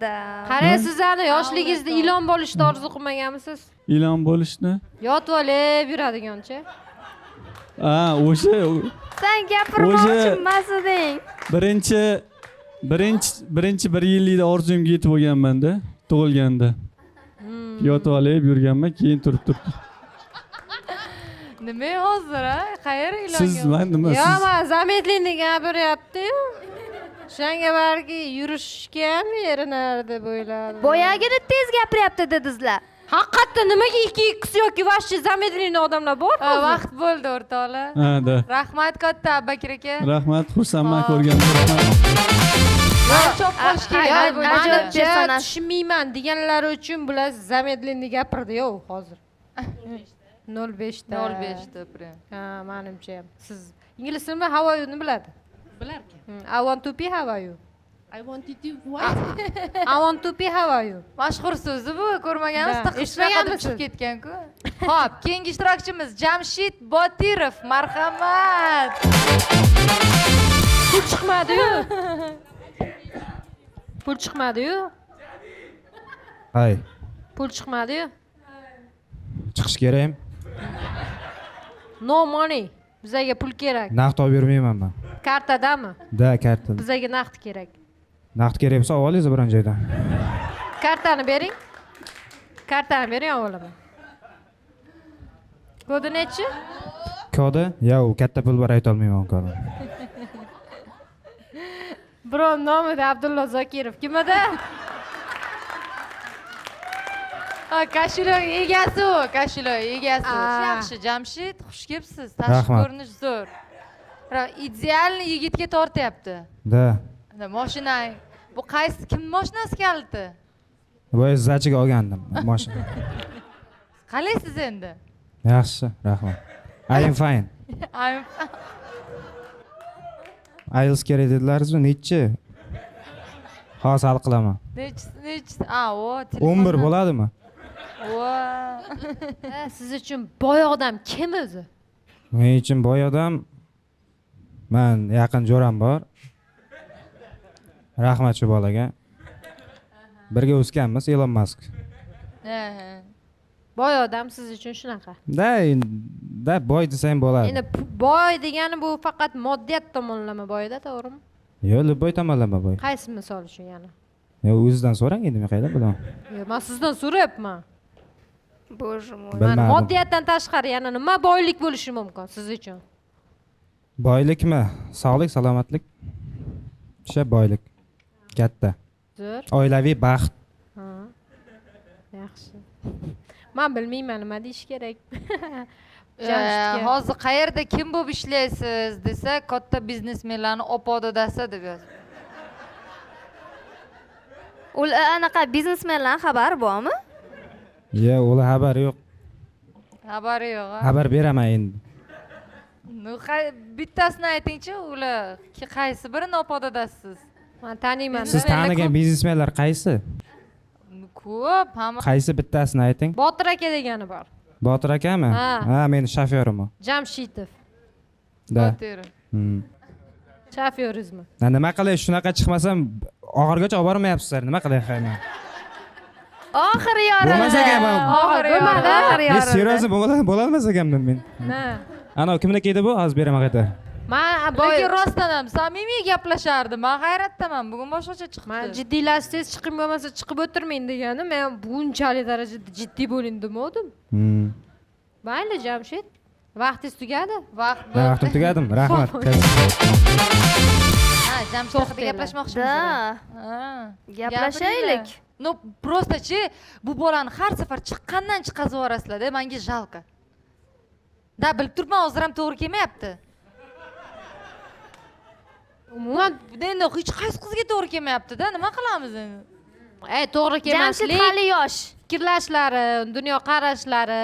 Da. Qarang, sizlarni yoshligingizda ilon bo'lishni orzu qilmaganmisiz? Ilon bo'lishni? Yotib olib yuradigancha. Ha, o'sha sen gapirmoqchi emas eding. Birinchi bir yillikda orzumga yetib olganman-da, tug'ilganda. Yotib olib yurganman, keyin turib turdi. Nima hozir, ha? Qayerga ilonga? Siz men nima siz? Yo'q, men zamedlinni gapiryapti-yu. O'shanga balki yurishga ham erinardi deb o'yladim. Boyagini tez gapiryapti dedizlar. Haqiqatda nimaga 2x yoki vashchi zamedlinni odamlar bor hozir? Vaqt bo'ldi o'rtoqlar. Ha, da. Rahmat katta Abubakir aka. Rahmat, xursandman ko'rganimga. Chop qo'yish kerak. Ajoyib tushunmayman deganlari uchun bular zamedlinni gapirdi-yu hozir. 0.5 ta. 0.5 ta prям. Ha, menimcha ham. Siz ingliz tilini how are you-ni biladi? Bilarkan. I want to be how are you? I want to what? I want to be how are you? Mashhur so'zi bu, ko'rmaganmiz, shunaqa deb chiqib ketgan-ku. Xo'p, keyingi ishtirokchimiz Jamshid Botirov, marhamat. Pul chiqmadi-yu. Pul chiqmadi-yu. Hay. Pul chiqmadi-yu. Chiqish kerak. No money. Bizaga pul kerak. Naqd olib yurmayman men. Kartadami? Da, kartada. Bizaga naqd kerak. Naqd kerak bo'lsa olib olingiz biron joydan. Kartani bering. Kartani bering, olaman. Kodi nechi? Kodi? Yo, katta pul bor, ayta olmayman kodini. Biron nomida Abdullo Zokirov. Kim edi? Ha, kashilok egasi u, kashilok egasi. Yaxshi, Jamshid, xush kelibsiz. Tashqi ko'rinish zo'r. Idealniy yigitga tortyapti. Da. Mashina. Bu qaysi, kim mashinasi kaliti? Bu zachiga olgandim mashina. Qalaysiz endi? Yaxshi, rahmat. I am fine. I'm IELTS kerak dedilarizmi? Nechi? Hozir hal qilaman. Nechi? A, o, telefon. 11 bo'ladimi? Va. Siz uchun boy odam kim o'zi? Men uchun boy odam, men yaqin jo'ram bor. Rahmat shu bolaga. Birga o'sganmiz, Elon Musk. Boy odam siz uchun shunaqa. Da, boy desang bo'ladi. Endi boy degani bu faqat moddiyat tomonlama boyda, to'g'rimi? Yo'q, boy tomonlama boy. Qaysi misol uchun yana? Yo'q, o'zidan so'rang endi, men qayerdan bilaman? Yo'q, men sizdan so'rayapman. Боже мой. Mana moddiyatdan tashqari yana nima boylik bo'lishi mumkin siz uchun? Boylikmi? Sog'lik, salomatlik. O'sha boylik. Katta. Zo'r. Oilaviy baxt. Ha. Yaxshi. Men bilmayman nima deyish kerak. Hozir qayerda kim bo'lib ishlaysiz desa, katta biznesmenlarni opa-dadasi deb yozib. Ular anaqa biznesmenlarning xabari bormi? Yo'q, ular xabari yo'q. Xabari yo'q. Xabar beraman endi. Bittasini aytingchi, ular qaysi birini opa-dadasisiz? Men taniyman. Siz tanigan biznesmenlar qaysi? Ko'p, hamma. Qaysi bittasini ayting? Botir aka degani bor. Botir akami? Ha, meni shofyorim u. Jamshidov. Da. Shofyorizmi? Nima qilay, shunaqa chiqmasam oxirigacha olib bormayapsizlar. Nima qilay men? Oxiri yorildi. Bo'lmas ekanman. Oxiri bo'lmadi, oxiri yorildi. Seryozni bo'lolmas ekanman men. Ha. Ana kimniki edi bu? Hozir beraman qayta. Men boy lekin rostdan ham samimiy gaplashardi. Men hayratdaman. Bugun boshqacha chiqdi. Men jiddiylashsangiz chiqing, bo'lmasa chiqib o'tirmang degani, men bunchalik darajada jiddiy bo'ling demovdim. Mayli Jamshid, vaqtingiz tugadi. Vaqt vaqtim tugadimi? Rahmat. Ha, Jamshid haqida gaplashmoqchimiz. Ha. Gaplashaylik. No, prosta-chi, bu bolani har safar chiqqandan chiqazib yuborasizlar-da, menga jalka. Da, bilib turibman, hozir ham to'g'ri kelmayapti. Umuman, endi hech qaysi qizga to'g'ri kelmayapti-da, nima qilamiz endi? To'g'ri kelmaslik. Jamshid hali yosh. Fikrlashlari, dunyo qarashlari,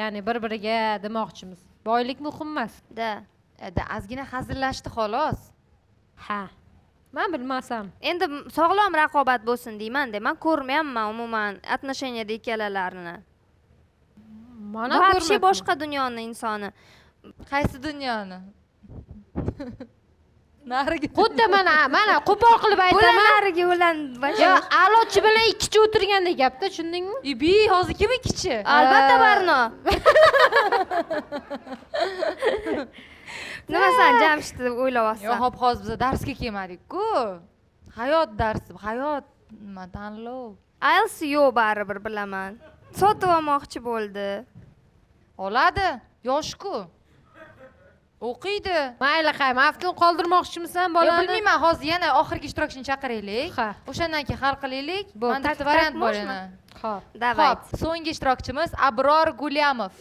ya'ni bir-biriga demoqchimiz. Boylik muhim emas. Da. Da, ozgina hazillashdi xolos. Ha. Men bilmasam. Endi sog'lom raqobat bo'lsin deyman-da. Men ko'rmayapman umuman отношенияda ikkalalarini. Mana ko'rmayapman. Boshqa dunyoni insoni. Qaysi dunyoni? Narigi. Xuddi mana qo'pol qilib aytaman. Narigi ulan yo, a'lochi bilan ikkichi o'tirgandek gapda, tushundingmi? Ibi, hozir kim ikkichi? Albatta Barno. Nima san Jamshid deb o'ylayapsan? Yo'q, hop, hozir biz darsga kelmadik-ku. Hayot darsi, hayot nima tanlov. IELTS yo'q baribir bilaman. Sotib olmoqchi bo'ldi. Oladi, yosh-ku. O'qiydi. Mayli, qay, maftun qoldirmoqchimisan bolani? Yo'q, bilmayman, hozir yana oxirgi ishtirokchini chaqiraylik. O'shandan keyin hal qilaylik. Menda bitta variant bor yana. Xo'p. Xo'p, so'nggi ishtirokchimiz Abror Gulyamov.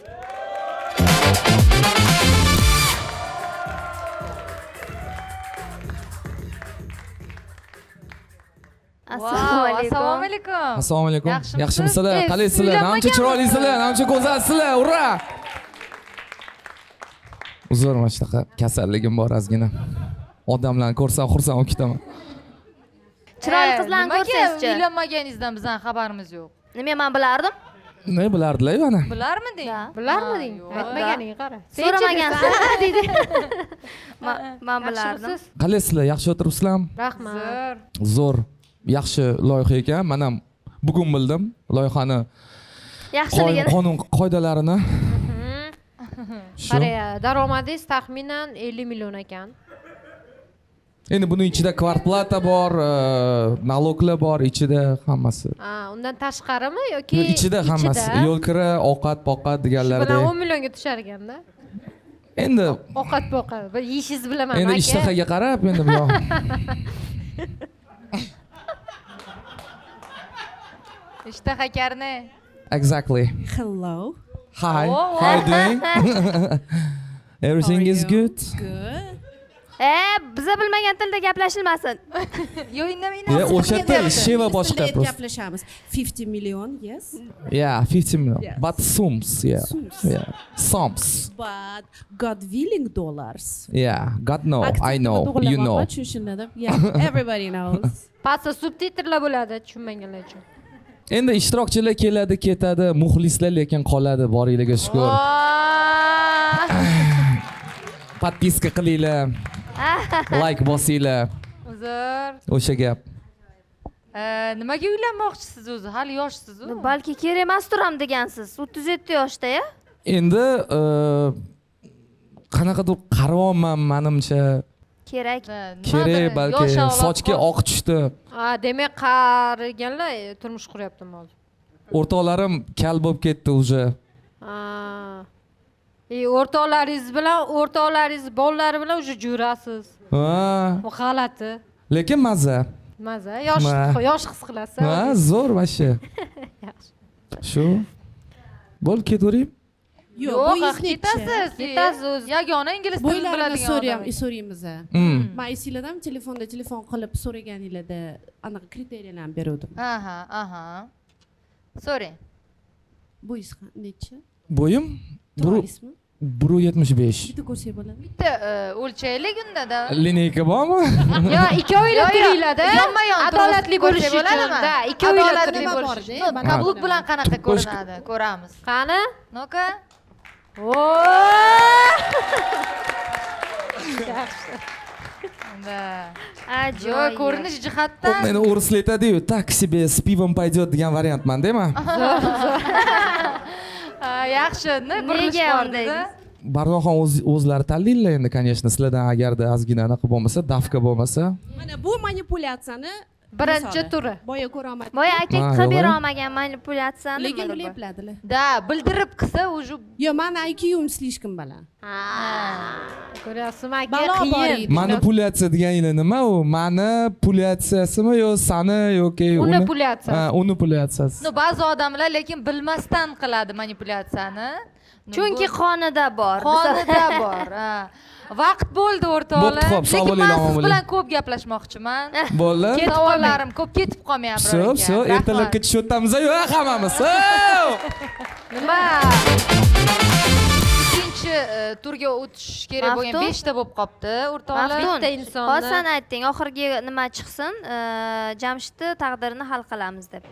Assalomu alaykum. Assalomu alaykum. Assalomu alaykum. Yaxshimisizlar? Qalaysizlar? Namcha chiroylisizlar, namcha go'zalsizlar. Ura! Uzr, mana shunaqa kasalligim bor ozgina. Odamlarni ko'rsam xursand bo'lib ketaman. Chiroyli qizlarni ko'rsangizchi. Uylanmaganingizdan bizning xabarimiz yo'q. Nima men bilardim? Ne bilardilar mana? Bilarmiding? Bilarmiding? Aytmaganingga qara. So'ramagansan deydi. Men bilardim. Qalaysizlar? Yaxshi o'tiribsizlarmi? Rahmat. Zo'r. Yaxshi loyiha ekan. Men ham Bugun bildim loyihani yaxshiligini, qonun qoidalarini. Qarang, daromadingiz taxminan 50 million ekan. Endi buning ichida kvartplata bor, налогlar bor, ichida hammasi. Undan tashqarimi yoki ichida hammasi? Yo'l kira, ovqat, poqat deganlarda. Shu bilan 10 millionga tushar ekanda. Endi ovqat poqat, bir yeyishingizni bilaman aka. Endi ishtahaga qarab endi bu yoq. Ishtahakarni. Exactly. Hello. Hi. How are you doing? Everything is good. Good. Biza bilmagan tilda gaplashilmasin. Yo'q, indamay. O'sha til sheva boshqa просто. Gaplashamiz. 50 million, yes. Yeah, 50 million. Yes. But sums, yeah. Sums. Yeah. Sums. But God willing dollars. Yeah, God know, I know, you know. Yeah, everybody knows. Pastda subtitrlar bo'ladi tushunmaganlar uchun. Endi ishtirokchilar keladi, ketadi, muxlislar lekin qoladi, boringlarga shukr. Podpiska qilinglar. Like bosinglar. Uzr. O'sha gap. Nimaga uylanmoqchisiz o'zi? Hali yoshsiz-u. Balki kerak emasdir ham degansiz. 37 yoshda-ya. Endi qanaqadir qarayapman menimcha. Kerak. Kerak balki sochga oq tushdi. Demak qariganlar turmush quryaptimi hozir? O'rtoqlarim kal bo'lib ketdi уже. O'rtoqlaringiz bilan, o'rtoqlaringiz bolalari bilan уже jo'rasiz. Ha. Bu g'alati. Lekin maza. Maza, yosh yosh his qilasiz. Ha, zo'r vashi. Yaxshi. Shu. Bo'l, ketavering. Yo'q, ketasiz. Ketasiz. Yagona ingliz tilini biladigan odam. So'raymiz. Men esinglardan telefonda telefon qilib so'raganinglarda anaqa kriteriyalarni beruvdim. Aha, aha. So'rang. Bo'yingiz necha? Bo'yim 1.75. Bitta ko'rsak bo'ladi. Bitta o'lchaylik unda-da. Lineyka bormi? Yo, ikkovinglar turinglar-da. Yonma-yon adolatli bo'lish uchun. Da, ikkovinglar turinglar. Kabluk bilan qanaqa ko'rinadi, ko'ramiz. Qani? No-ka. Yaxshi. Da. Ajoyib. Ko'rinish jihatdan. Endi o'rislar aytadi-yu, tak себе с пивом пойдет degan variantman, deyman. Yaxshi, burilish bor dedi. Barnoxon o'zlari tanlaydilar endi, конечно, sizlardan agarda ozgina anaqa bo'lmasa, davka bo'lmasa. Mana bu manipulyatsiyani birinchi turi. Boya ko'ra olmadim. Boya aka qilib bera olmagan manipulyatsiyani. Lekin bular biladilar. Da, bildirib qilsa уже. Yo'q, meni IQ'im слишком baland. Ko'ryapsizmi aka, qiyin. Manipulyatsiya deganinglar nima u? Manipulyatsiyasimi yo sani yoki uni pulyatsiyasi? Ha, uni pulyatsiyasi. No, ba'zi odamlar lekin bilmasdan qiladi manipulyatsiyani. Chunki qonida bor. Qonida bor. Vaqt bo'ldi o'rtoqlar. Lekin men siz bilan ko'p gaplashmoqchiman. Bo'ldi. Savollarim ko'p ketib qolmayapti. Всё, всё, ertalabga tushib o'tamiz, hammamiz. Nima? Ikkinchi turga o'tish kerak bo'lgan 5 ta bo'lib qopti o'rtoqlar. Bitta insonni. Hozir san aytding, oxirgi nima chiqsin, Jamshidni taqdirini hal qilamiz deb.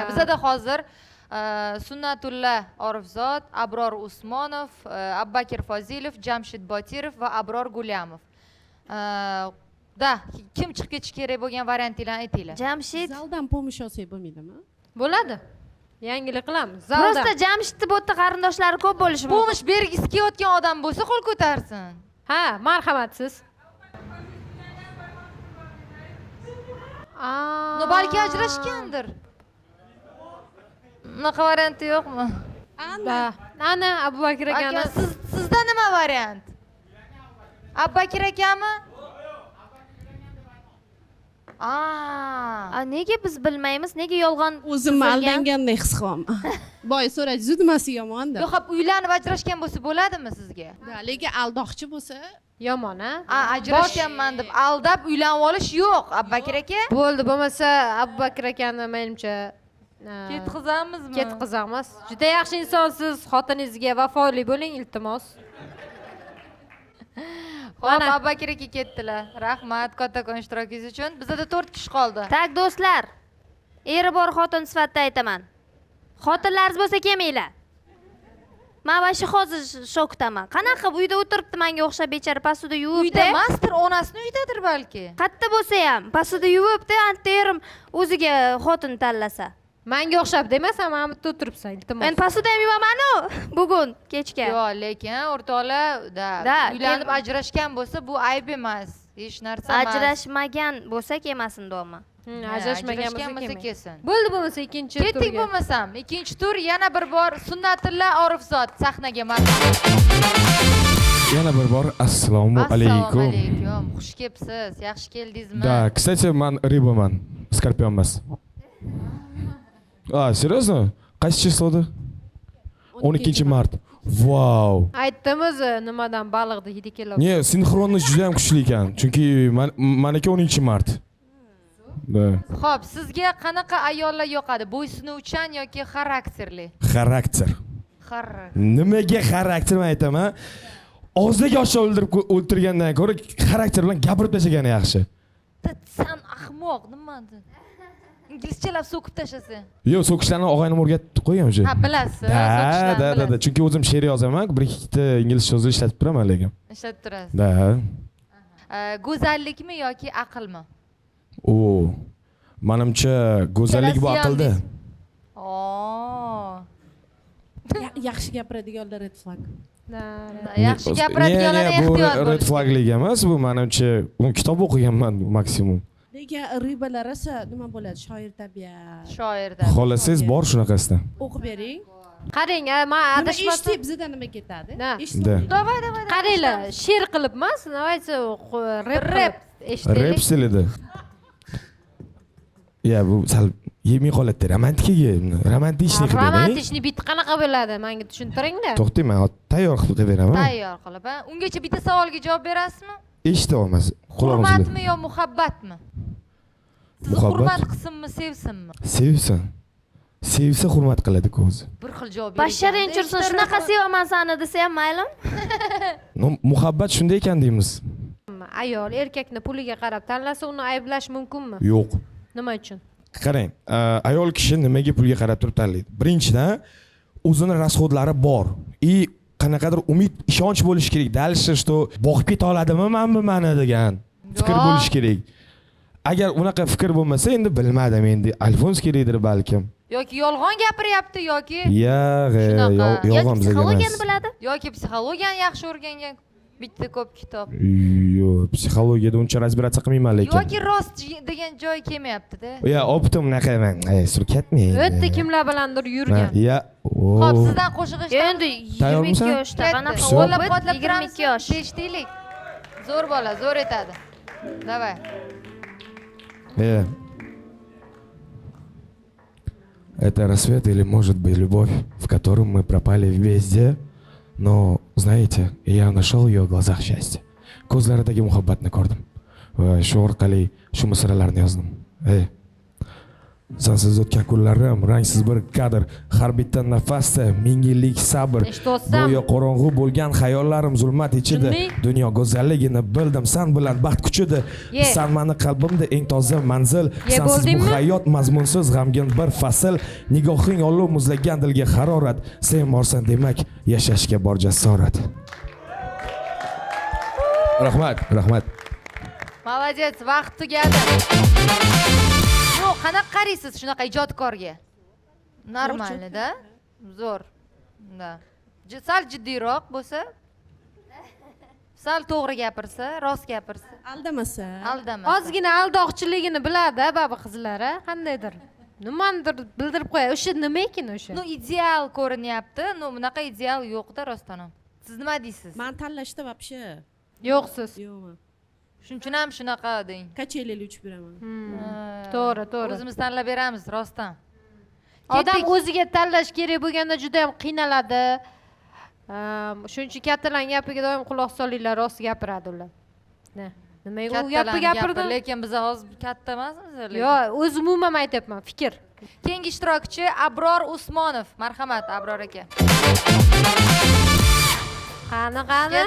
Bizada hozir Sunnatulla Orifzod, Abror Usmonov, Abbakir Fozilov, Jamshid Botirov va Abror Gulyamov. Da, kim chiqib ketishi kerak bo'lgan variantinglarni aytinglar. Jamshid. Zaldan помощь olsak bo'lmaydimi? Bo'ladi. Yangilik qilamiz. Zaldan. Просто Jamshidni bu yerda qarindoshlari ko'p bo'lishi mumkin. Помощь bergisi kelayotgan odam bo'lsa qo'l ko'tarsin. Ha, marhamat siz. No, balki ajrashgandir. Unaqa varianti yo'qmi? Ana. Ana Abubakir akani. Aka, sizda nima variant? Abubakir akami? A nega biz bilmaymiz? Nega yolg'on? O'zimni aldangandek his qilyapman. Boy so'radingiz, nimasi yomon deb. Yo'q, uylanib ajrashgan bo'lsa bo'ladimi sizga? Da, lekin aldoqchi bo'lsa yomon, a? Ajrashganman deb aldab uylanib olish yo'q, Abubakir aka. Bo'ldi, bo'lmasa Abubakir akani menimcha ketqizamizmi? Ketqizamiz. Juda yaxshi insonsiz, xotiningizga vafoli bo'ling, iltimos. Xo'p, Abubakir aka ketdilar. Rahmat kattakon ishtirokingiz uchun. Bizda 4 kishi qoldi. Tak do'stlar, eri bor xotin sifatida aytaman. Xotinlaringiz bo'lsa kelmanglar. Man вообще hozir shokdaman. Qanaqa uyda o'tiribdi menga o'xshab bechora посуда yuvibdi. Uyda emasdir, onasini uyidadir balki. Qayerda bo'lsa ham посуда yuvibdi, anta erim o'ziga xotin tanlasa. Menga o'xshab demasan, mana bu yerda o'tiribsan, iltimos. Men посуда ham yuvaman-u bugun kechga. Yo'q, lekin o'rtoqlar, da, uylanib ajrashgan bo'lsa bu ayb emas. Hech narsa emas. Ajrashmagan bo'lsa kelmasin deyapman. Ajrashmagan bo'lsa kelsin. Bo'ldi bo'lmasa ikkinchi turga. Ketdik bo'lmasam, ikkinchi tur yana bir bor Sunnatilla Orifzod sahnaga marhamat. Yana bir bor assalomu alaykum. Assalomu alaykum. Xush kelibsiz. Yaxshi keldingizmi? Да, кстати, man рыба man, skorpion emas. А, серьезно? Qaysi число da? 12 mart. Vau. Aytdim o'zi nimadan baliqni hidi kelyapti. Не, синхронность juda ham kuchli ekan. Chunki maniki 10 mart. Да. Xo'p, sizga qanaqa ayollar yoqadi? Bo'ysunuvchan yoki xarakterli? Xarakter. Nimaga xarakter men aytaman? Og'zidagi oshni o'ldirgandan ko'ra xarakter bilan gapirib tashlagani yaxshi. San ahmoq, nima? Inglizchalab so'kib tashlasa. Yo'q, so'kishlarni og'aynim o'rgatib qo'ygan o'sha. Ha, bilasiz. Да. Chunki o'zim she'r yozaman, bir ikkita inglizcha so'zni ishlatib turaman lekin. Ishlatib turasiz. Да. Go'zallikmi yoki aqlmi? O, manimcha go'zallik bu aqlda. O. Yaxshi gapiradiganlar red flag. Yaxshi gapiradiganlar ehtiyot bo'lish. Red flaglik emas bu, manimcha, kitob o'qiganman maksimum. Lekin рыба lar esa nima bo'ladi? Shoir tabiat. Shoir tabiat. Xohlasangiz bor shunaqasida. O'qib bering. Qarang, men adashmasam eshitib bizdan nima ketadi? Eshitib. Давай, давай. Qaranglar, she'r qilib emas, давайте rep eshitaylik. Rep stilida. Ya bu sal yemay qoladi, romantikaga, romantичный qilib bering. Romantичный bit qanaqa bo'ladi? Menga tushuntiring-da. To'xtang, men tayyor qilib beraman. Tayyor qilib, ha? Ungacha bitta savolga javob berasizmi? Eshita olmas. Hurmatmi yo muhabbatmi? Sizni hurmat qilsinmi, sevsinmi? Sevsin. Sevsa hurmat qiladi-ku o'zi. Bir xil javob beradi. Basharang chursin, shunaqa sevaman seni desa ham maylimi? No, muhabbat shunday ekan deymiz. Ayol erkakni puliga qarab tanlasa, uni ayblash mumkinmi? Yo'q. Nima uchun? Qarang, ayol kishi nimaga pulga qarab turib tanlaydi? Birinchidan, o'zini rasxodlari bor. И qanaqadir umid, ishonch bo'lishi kerak. Дальше, что boqib keta oladimi men bu mani degan fikr bo'lishi kerak. Agar unaqa fikr bo'lmasa, endi bilmadim, endi Alfons kerakdir balkim. Yoki yolg'on gapiryapti yoki yo'q, yolg'on bizga emas. Psixologiyani biladi. Yoki psixologiyani yaxshi o'rgangan bitta ko'p kitob. Yo'q, psixologiyada uncha разбираться qilmayman lekin. Yoki rost degan joy kelmayapti-da. Ya, optim unaqa man, surkatmang. O'tda kimlar bilandir yurgan. Ya. Xo'p, sizdan qo'shiq eshitamiz. Endi 22 yoshda qanaqa qo'llab-quvvatlab 22 yosh. Eshitaylik. Zo'r bola, zo'r etadi. Давай. Это рассвет или, может быть, любовь, в котором мы пропали везде. Но, знаете, я нашел ее в глазах счастье. Ko'zlaridagi muhabbatni ko'rdim. Va shu orqali shu misralarni yozdim. Ey, sensiz o'tgan kunlarim rangsiz bir kadr, har bitta nafasda ming yillik sabr. Go'yo qorong'u bo'lgan xayollarim zulmat ichida. Dunyo go'zalligini bildim, san bilan baxt kuchida. San mani qalbimda eng toza manzil. Sensiz bu hayot mazmunsiz g'amgin bir fasl. Nigohing olov muzlagan dilga harorat. Sen borsan demak yashashga bor jasorat. Rahmat, rahmat. Молодец, vaqt tugadi. Yo'q, qanaqa qaraysiz shunaqa ijodkorga? Normalni, da? Zo'r. Da. Sal jiddiyroq bo'lsa, sal to'g'ri gapirsa, rost gapirsa, aldamasa. Aldamasa. Ozgina aldoqchiligini biladi, baba qizlar, qandaydir. Nimanidir bildirib qo'yadi. O'sha nima ekan o'sha? Ну, ideal ko'rinyapti. Ну, bunaqa ideal yo'q-da rostdan ham. Siz nima deysiz? Men tanlashda вообще yo'qsiz. Yo'qman. Shuning uchun ham shunaqa deng. Kachelali uchib yuraman. To'g'ri, to'g'ri. O'zimiz tanlab beramiz rostdan. Odam o'ziga tanlash kerak bo'lganda juda ham qiynaladi. Shuning uchun kattalarning gapiga doim quloq solinglar, rost gapiradi ular. Nimaga u gapni gapirdi? Lekin biz hozir katta emasmiz. Yo'q, o'z umuman aytyapman, fikr. Keyingi ishtirokchi Abror Usmonov. Marhamat, Abror aka. Qani, qani?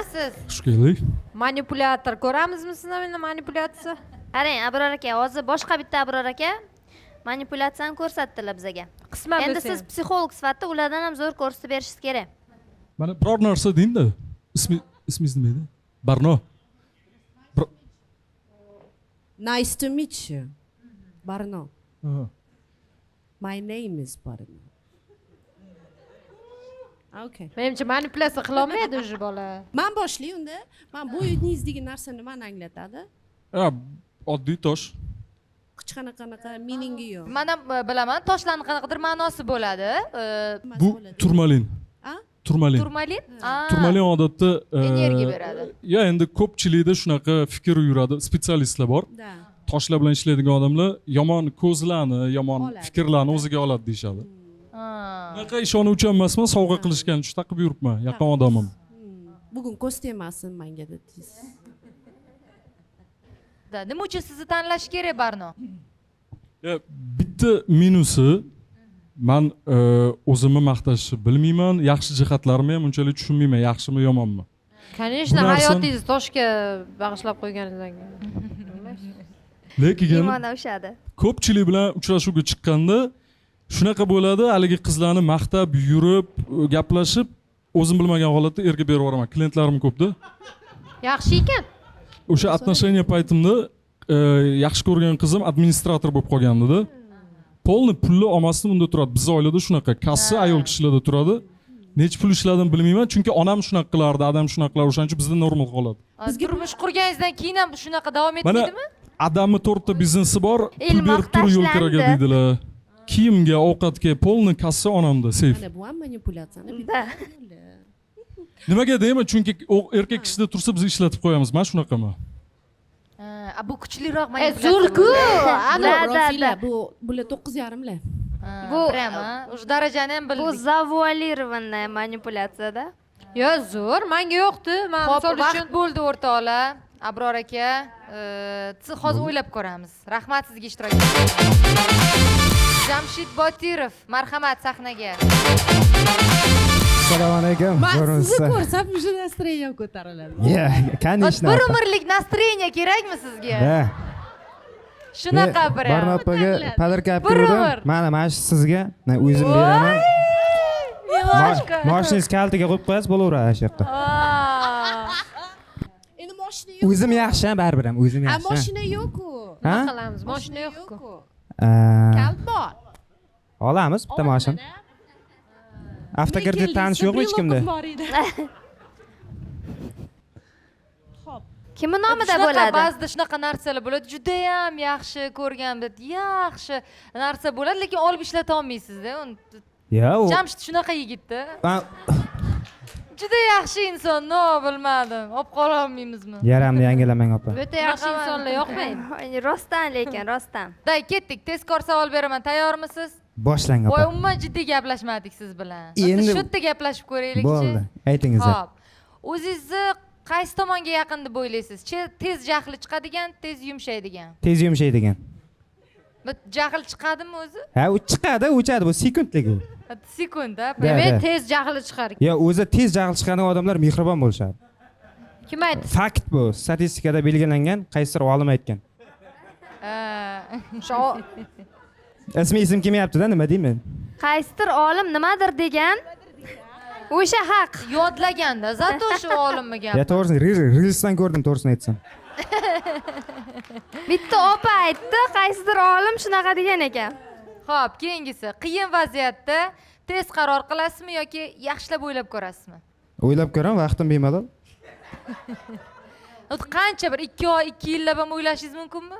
Xush keldik. Manipulyator ko'ramizmi sizni meni manipulyatsiya? Qarang, Abror aka, hozir boshqa bitta Abror aka manipulyatsiyani ko'rsatdilar bizga. Qisman endi siz psixolog sifatida ulardan ham zo'r ko'rsatib berishingiz kerak. Mana biror narsa deyinda. Ismingiz nima edi? Barno. Nice to meet you. Barno. My name is Barno. Okay. Menimcha manipulyatsiya qilolmaydi уже bola. Man boshli unda. Man bu degan narsa nimani anglatadi? Ha, oddiy tosh. Hech qanaqa meaningi yo'q. Man ham bilaman, toshlarning qanaqadir ma'nosi bo'ladi. Bu turmalin. Turmalin. Turmalin? Turmalin odatda energiya beradi. Ya endi ko'pchilikda shunaqa fikr yuradi, spetsialistlar bor. Toshlar bilan ishlaydigan odamlar yomon ko'zlarni, yomon fikrlarni o'ziga oladi deyishadi. Bunaqa ishonuvchi emasman, sovg'a qilishgan uchun taqib yuribman, yaqin odamim. Bugun ko'z tegmasin menga dedingiz. Nima uchun sizni tanlash kerak, Barno? Bitta minusi, man o'zimni maqtashni bilmayman, yaxshi jihatlarimni ham unchalik tushunmayman, yaxshimi yomonmi. Конечно, hayotingizni toshga bag'ishlab qo'yganingizdan keyin. Lekin iymon o'shadi. Ko'pchilik bilan uchrashuvga chiqqanda shunaqa bo'ladi, haligi qizlarni maqtab yurib, gaplashib, o'zim bilmagan holatda erga berib yuboraman. Klientlarim ko'pda. Yaxshi ekan. O'sha отношения paytimda yaxshi ko'rgan qizim administrator bo'lib qolgandi-da. Polni pulni olmasdan unda turadi. Biz oilada shunaqa, kassa ayol kishilarda turadi. Necha pul ishladim bilmayman, chunki onam shunaqa qilardi, adam shunaqa qilardi, o'shaning uchun bizda normal holat. Bizga turmush qurganingizdan keyin ham shunaqa davom etmaydimi? Adamni 4 ta biznesi bor, pul berib tur yo'l kiraga deydilar. Kiyimga, ovqatga polni kassa onamda, seyf. Mana bu ham manipulyatsiyani bitta. Nimaga deyman? Chunki erkak kishida tursa biz ishlatib qo'yamiz. Men shunaqaman. Bu kuchliroq manipulyatsiya. Zo'r-ku. Ana bu bular 9.5lar. Bu prямо, o'sha darajani ham bildik. Bu zavualirованная manipulyatsiyada. Yo, zo'r, menga yo'qdi. Men misol uchun vaqt bo'ldi o'rtoqlar. Abror aka, hozir o'ylab ko'ramiz. Rahmat sizga ishtirok etganingiz. Jamshid Botirov, marhamat sahnaga. Assalomu alaykum. Man sizni ko'rsam уже настроение ko'tariladi. Ya, конечно. Bir umrlik настроение kerakmi sizga? Ha. Shunaqa bir. Barno opaga podarka olib keldim. Mana mana shu sizga o'zim beraman. Moshinangiz kaltaga qo'yib qo'yasiz, bo'laveradi shu yoqda. Endi mashina yo'q. O'zim yaxshi, baribir ham o'zim yaxshi. A mashina yo'q-ku. Nima qilamiz? Mashina yo'q-ku. Kalt bor. Olamiz bitta mashina. Avtokredit tanish yo'qmi hech kimda? Xo'p. Kimni nomida bo'ladi? Ba'zida shunaqa narsalar bo'ladi, juda ham yaxshi ko'rgan, yaxshi narsa bo'ladi, lekin olib ishlata olmaysiz-da uni. Yo'q. Jamshid shunaqa yigitda. Juda yaxshi inson, no bilmadim. Olib qola olmaymizmi? Yaramni yangilamang opa. O'ta yaxshi insonlar yo'qmi? Rostdan lekin, rostdan. Day, ketdik. Tezkor savol beraman. Tayyormisiz? Boshlang opa. Voy, umuman jiddiy gaplashmadik siz bilan. Endi shu yerda gaplashib ko'raylikchi. Bo'ldi, aytingiz. Xo'p. O'zingizni qaysi tomonga yaqin deb o'ylaysiz? Tez jahli chiqadigan, tez yumshaydigan. Tez yumshaydigan. Bir jahl chiqadimi o'zi? Ha, u chiqadi, o'chadi, bu sekundlik u. Sekund, ha? Demak, tez jahli chiqar. Yo, o'zi tez jahl chiqqan odamlar mehribon bo'lishadi. Kim aytdi? Fakt bu, statistikada belgilangan, qaysidir olim aytgan. Ismi esim kelmayapti-da, nima deyman? Qaysidir olim nimadir degan, o'sha haq. Yodlaganda, zato shu olimni gapi. Ya, to'g'risini Reelsdan ko'rdim, to'g'risini aytsam. Bitta opa aytdi, qaysidir olim shunaqa degan ekan. Xo'p, keyingisi. Qiyin vaziyatda tez qaror qilasizmi yoki yaxshilab o'ylab ko'rasizmi? O'ylab ko'raman, vaqtim bemalol. Qancha bir 2 oy, 2 yillab ham o'ylashingiz mumkinmi?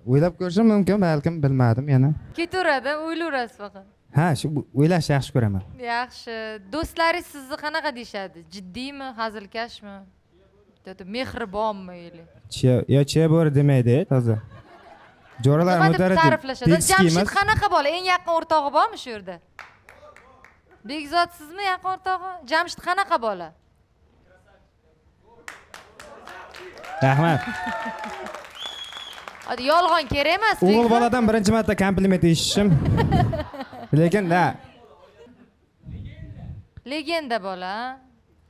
O'ylab ko'rishim mumkin, balkim, bilmadim yana. Ketaveradi, o'ylayverasiz faqat. Ha, shu o'ylashni yaxshi ko'raman. Yaxshi. Do'stlaringiz sizni qanaqa deyishadi? Jiddiymi, hazilkashmi? Mehribonmi или? Yo, chiya bo'ri demaydi, toza. Jo'ralar mudarrib ta'riflashadi. Jamshid qanaqa bola? Eng yaqin o'rtog'i bormi shu yerda? Bekzod sizmi yaqin o'rtog'i? Jamshid qanaqa bola? Rahmat. Yolg'on kerak emas. O'g'il boladan birinchi marta kompliment eshitishim. Lekin na. Legenda bola.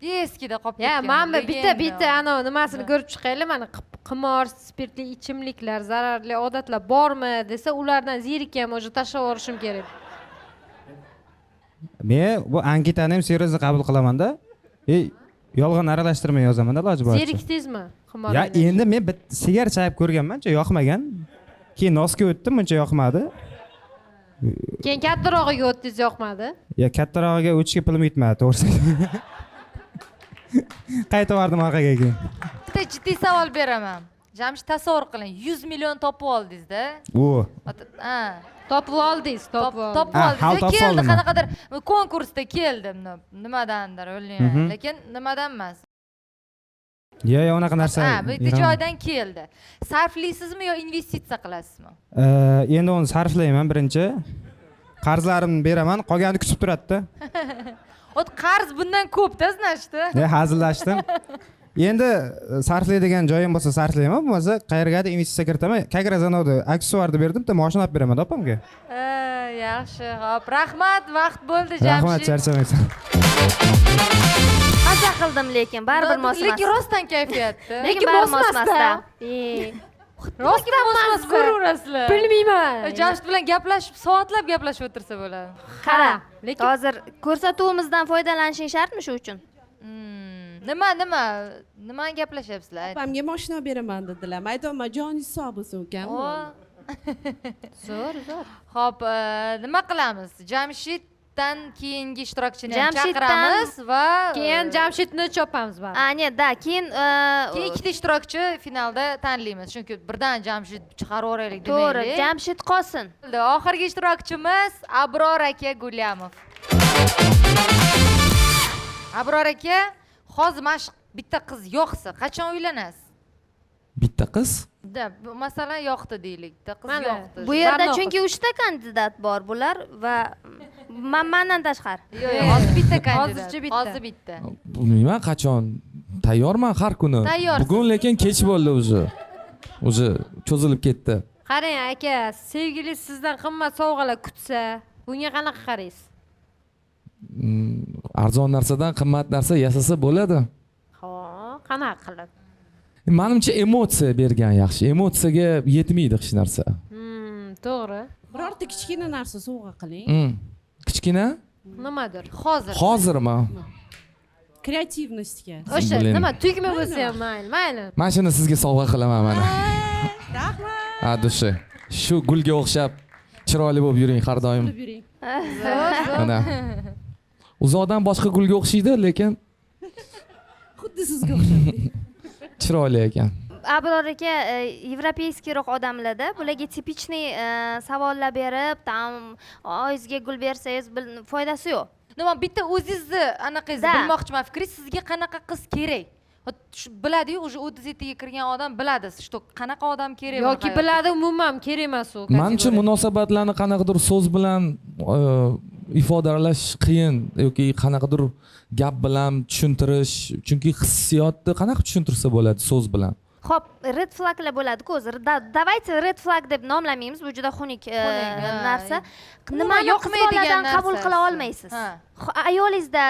Eskida qolib ketgan. Ya, mana bitta ana nimasini ko'rib chiqaylik, mana qimor, spirtli ichimliklar, zararli odatlar bormi desa, ulardan zerikam, o'sha tashlab yuborishim kerak. Men bu anketani ham серьезно qabul qilamanda. Yolg'on aralashtirmay yozaman-da iloji boricha. Zerikdingizmi? Qimor Ya endi men sigar chayib ko'rganman, uncha yoqmagan. Keyin nosga o'tdim, uncha yoqmadi. Keyin kattarog'iga o'tdingiz, yoqmadi. Ya kattarog'iga o'tishga pulim yetmadi, to'g'risi. Qaytib bordim orqaga keyin. Bitta jiddiy savol beraman. Jamshid, tasavvur qiling, 100 million topib oldingiz-da. O. Ha. Topib oldingiz, topib oldingiz. Topib oldingiz. Keldi qanaqadir konkursda keldi, nimadandir, o'ylayman. Lekin nimadan emas. Yo, yo, unaqa narsa. Ha, bitta joydan keldi. Sarflaysizmi yo investitsiya qilasizmi? Endi uni sarflayman birinchi. Qarzlarimni beraman, qolganini kutib turadi-da. Ot qarz bundan ko'p-da, значит. Ya hazillashdim. Endi sarflaydigan joyim bo'lsa sarflayman, bo'lmasa qayergadir investitsiya kiritaman. Как раз anavda aksessuarni berdim, bitta mashina olib beraman opamga. Yaxshi, xo'p, rahmat, vaqt bo'ldi, Jamshid. Rahmat, charchamaysan. Maza qildim lekin, baribir mos emas. Lekin rostdan kayfiyatda. Lekin mosmasda. Rostdan mosmas ko'raverasizlar. Bilmayman. Jamshid bilan gaplashib, soatlab gaplashib o'tirsa bo'ladi. Qara, lekin hozir ko'rsatuvimizdan foydalanishing shartmi shu uchun? Nimani gaplashyapsizlar? Opamga mashina beraman dedilar. Maydonma, joningiz sog' bo'lsin ukam. Zo'r, zo'r. Xo'p, nima qilamiz? Jamshiddan keyingi ishtirokchini ham chaqiramiz va keyin Jamshidni chopamiz baribir. A, ne, da, keyin keyin ikkita ishtirokchi finalda tanlaymiz. Chunki birdan Jamshid chiqarib yuboraylik demaylik. To'g'ri, Jamshid qolsin. Oxirgi ishtirokchimiz Abror aka Gulyamov. Abror aka, hozir mana shu bitta qiz yo'qsa, qachon uylanasiz? Bitta qiz? Da, masalan, yoqdi deylik. Bitta qiz yoqdi. Bu yerda chunki 3 ta kandidat bor bular va mandan tashqari. Yo'q, yo'q, hozir bitta kandidat. Hozircha bitta. Hozir bitta. Bilmayman qachon. Tayyorman har kuni. Bugun lekin kech bo'ldi o'zi. O'zi cho'zilib ketdi. Qarang aka, sevgili sizdan qimmat sovg'alar kutsa, bunga qanaqa qaraysiz? Arzon narsadan qimmat narsa yasasa bo'ladi. Xo'p, qanaqa qilib? Menimcha emotsiya bergan yaxshi. Emotsiyaga yetmaydi hech narsa. To'g'ri. Birorta kichkina narsa sovg'a qiling. Kichkina? Nimadir? Hozir. Hozirmi? Kreativностьga. O'sha nima tugma bo'lsa ham mayli, mayli. Mana shuni sizga sovg'a qilaman mana. Rahmat. A dushi. Shu gulga o'xshab chiroyli bo'lib yuring har doim. Mana. Uzoqdan boshqa gulga o'xshaydi, lekin xuddi sizga o'xshaydi. Chiroyli ekan. Abror aka yevropeyskiyroq odamlarda, bularga tipичный savollar berib, tam oyingizga gul bersangiz foydasi yo'q. Nima, bitta o'zingizni anaqangizni bilmoqchiman, fikringiz, sizga qanaqa qiz kerak? Biladi-yu, уже 37 ga kirgan odam biladi, что qanaqa odam kerak yoki biladi umuman kerak emas u. Menimcha munosabatlarni qanaqadir so'z bilan ifodalash qiyin yoki qanaqadir gap bilan tushuntirish, chunki hissiyotni qanaqa tushuntirsa bo'ladi so'z bilan? Xo'p, red flaglar bo'ladi-ku o'zi. Давайте red flag deb nomlamaymiz, bu juda xunuk narsa. Nimani yoqmaydigan qabul qila olmaysiz. Ayolingizda,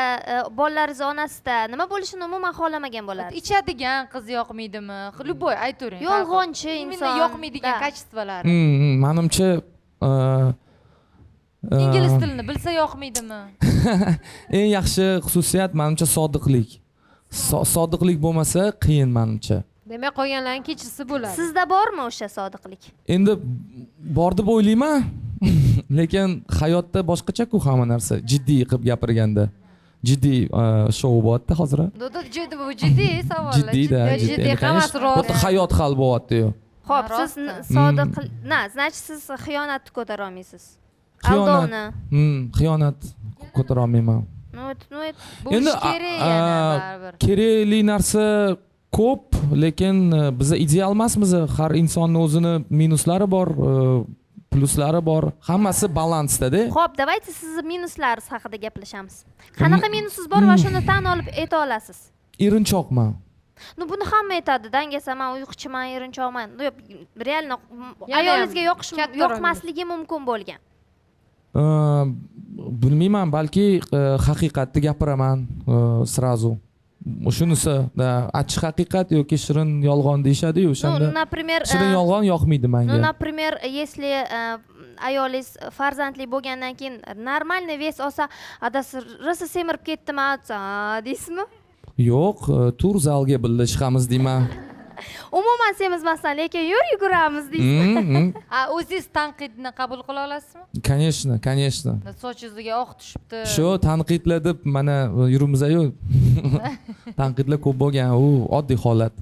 bolalaringiz onasida nima bo'lishini umuman xohlamagan bo'ladi. Ichadigan qiz yoqmaydimi? Любой aytavering. Yolg'onchi inson. Yoqmaydigan kачестволari. Menimcha ingliz tilini bilsa yoqmaydimi? Eng yaxshi xususiyat menimcha sodiqlik. Sodiqlik bo'lmasa qiyin menimcha. Demak, qolganlarni kechirsa bo'ladi. Sizda bormi o'sha sodiqlik? Endi bor deb o'ylayman. Lekin hayotda boshqacha-ku hamma narsa. Jiddiy qilib gapirganda. Jiddiy shou bo'lyapti hozir. Bu jiddiy savollar. Jiddiy-da, jiddiy. Hammasi rost. Bu hayot hal bo'lyapti-yu. Xo'p, siz sodiq, na, значит, siz xiyonatni ko'tara olmaysiz. Aldovni. Xiyonat ko'tara olmayman. Ну, endi kerak yana baribir. Kerakli narsa ko'p, lekin biz ideal emasmiz. Har insonning o'zini minuslari bor, pluslari bor. Hammasi balansda-da. Xo'p, давайте sizni minuslaringiz haqida gaplashamiz. Qanaqa minusingiz bor va shuni tan olib ayta olasiz? Erinchoqman. Ну, buni hamma aytadi. Dangasa, men uyquchiman, erinchoqman. Yo'q, реально ayolingizga yoqmasligi mumkin bo'lgan. Bilmayman, balki haqiqatni gapiraman сразу. Shunisi, achchiq haqiqat yoki shirin yolg'on deyishadi-yu o'shanda. Ну, например, shirin yolg'on yoqmaydi menga. Ну, например, если ayolingiz farzandli bo'lgandan keyin нормальный вес olsa, adasi rosa semirib ketdimi desa, deysizmi? Yo'q, tur zalga birga chiqamiz deyman. Umuman semizmasdan, lekin yur yuguramiz deysiz. A o'zingiz tanqidni qabul qila olasizmi? Конечно, конечно. Sochingizga oq tushibdi. Shu tanqidlar deb mana yuribmiz-ku. Tanqidlar ko'p bo'lgan, u oddiy holat.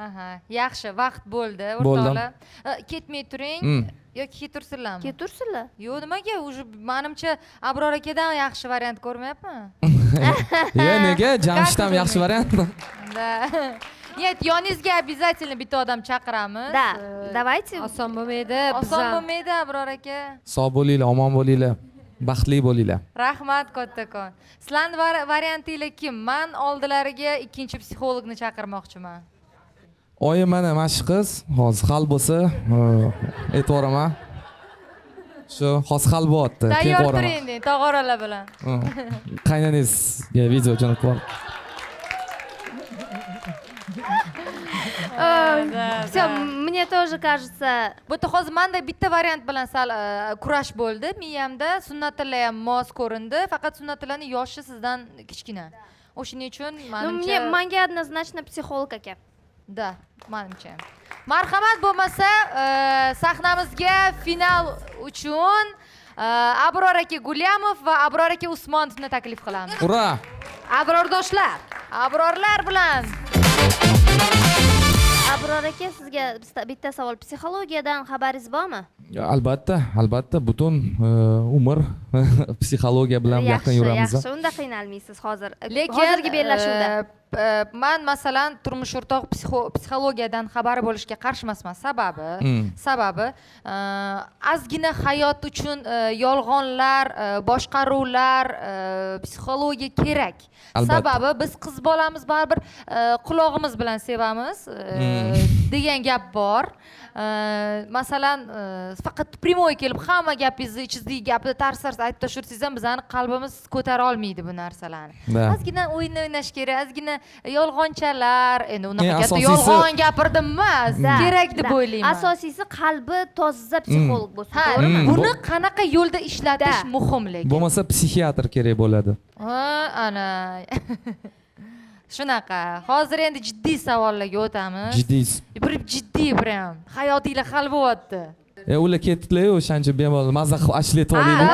Aha, yaxshi, vaqt bo'ldi, o'rtoqlar. Ketmay turing. Yoki ketursinlarmi? Ketursinlar. Yo'q, nimaga? Уже menimcha Abror akadan yaxshi variant ko'rmayapman. Yo'q, nega? Jamshid ham yaxshi variant. Da. Нет, yoningizga обязательно bitta odam chaqiramiz. Да, давайте. Oson bo'lmaydi. Oson bo'lmaydi, Abror aka. Sog' bo'linglar, omon bo'linglar, baxtli bo'linglar. Rahmat kattakon. Sizlarning variantinglar kim? Men oldilariga ikkinchi psixologni chaqirmoqchiman. Oyi, mana shu qiz hozir hal bo'lsa, aytvoraman. Shu hozir hal bo'lyapti. Tayyor turing deng, tog'oralar bilan. Qaynanangizga video jo'natib yuboring. Все, мне тоже кажется. Bu yerda hozir menda bitta variant bilan sal kurash bo'ldi miyamda. Sunnatilla ham mos ko'rindi, faqat Sunnatillaning yoshi sizdan kichkina. O'shuning uchun menimcha, ну, menga однозначно psixolog aka. Да, menimcha. Marhamat, bo'lmasa sahnamizga final uchun Abror aka Gulyamov va Abror aka Usmonovni taklif qilamiz. Ura! Abrordoshlar, Abrorlar bilan. Abror aka, sizga bitta savol. Psixologiyadan xabaringiz bormi? Albatta, albatta, butun umr psixologiya bilan yaqin yuramiz. Yaxshi, unda qiynalmaysiz hozir. Lekin hozirgi bellashuvda man masalan turmush o'rtoq psixologiyadan xabari bo'lishga qarshi emasman. Sababi ozgina hayot uchun yolg'onlar, boshqaruvlar, psixologiya kerak. Sababi biz qiz bolamiz, baribir qulog'imiz bilan sevamiz degan gap bor. Masalan, faqat primoy kelib hamma gapingizni, ichingizdagi gapni tars-tars aytib tashirsangiz ham bizani qalbimiz ko'tara olmaydi bu narsalarni. Ozgina o'yin o'ynash kerak, ozgina yolg'onchalar, endi unaqa katta yolg'on gapirdim emas, kerak deb o'ylayman. Asosiysi qalbi toza psixolog bo'lsin, to'g'rimi? Buni qanaqa yo'lda ishlatish muhim lekin. Bo'lmasa psixiatr kerak bo'ladi. Ha, ana. Shunaqa. Hozir endi jiddiy savollarga o'tamiz. Jiddiy. Bir jiddiy prям. Hayotinglar hal bo'lyapti. Ular ketdilar-yu, o'shancha bemalol maza qilib ashula aytib olaylik.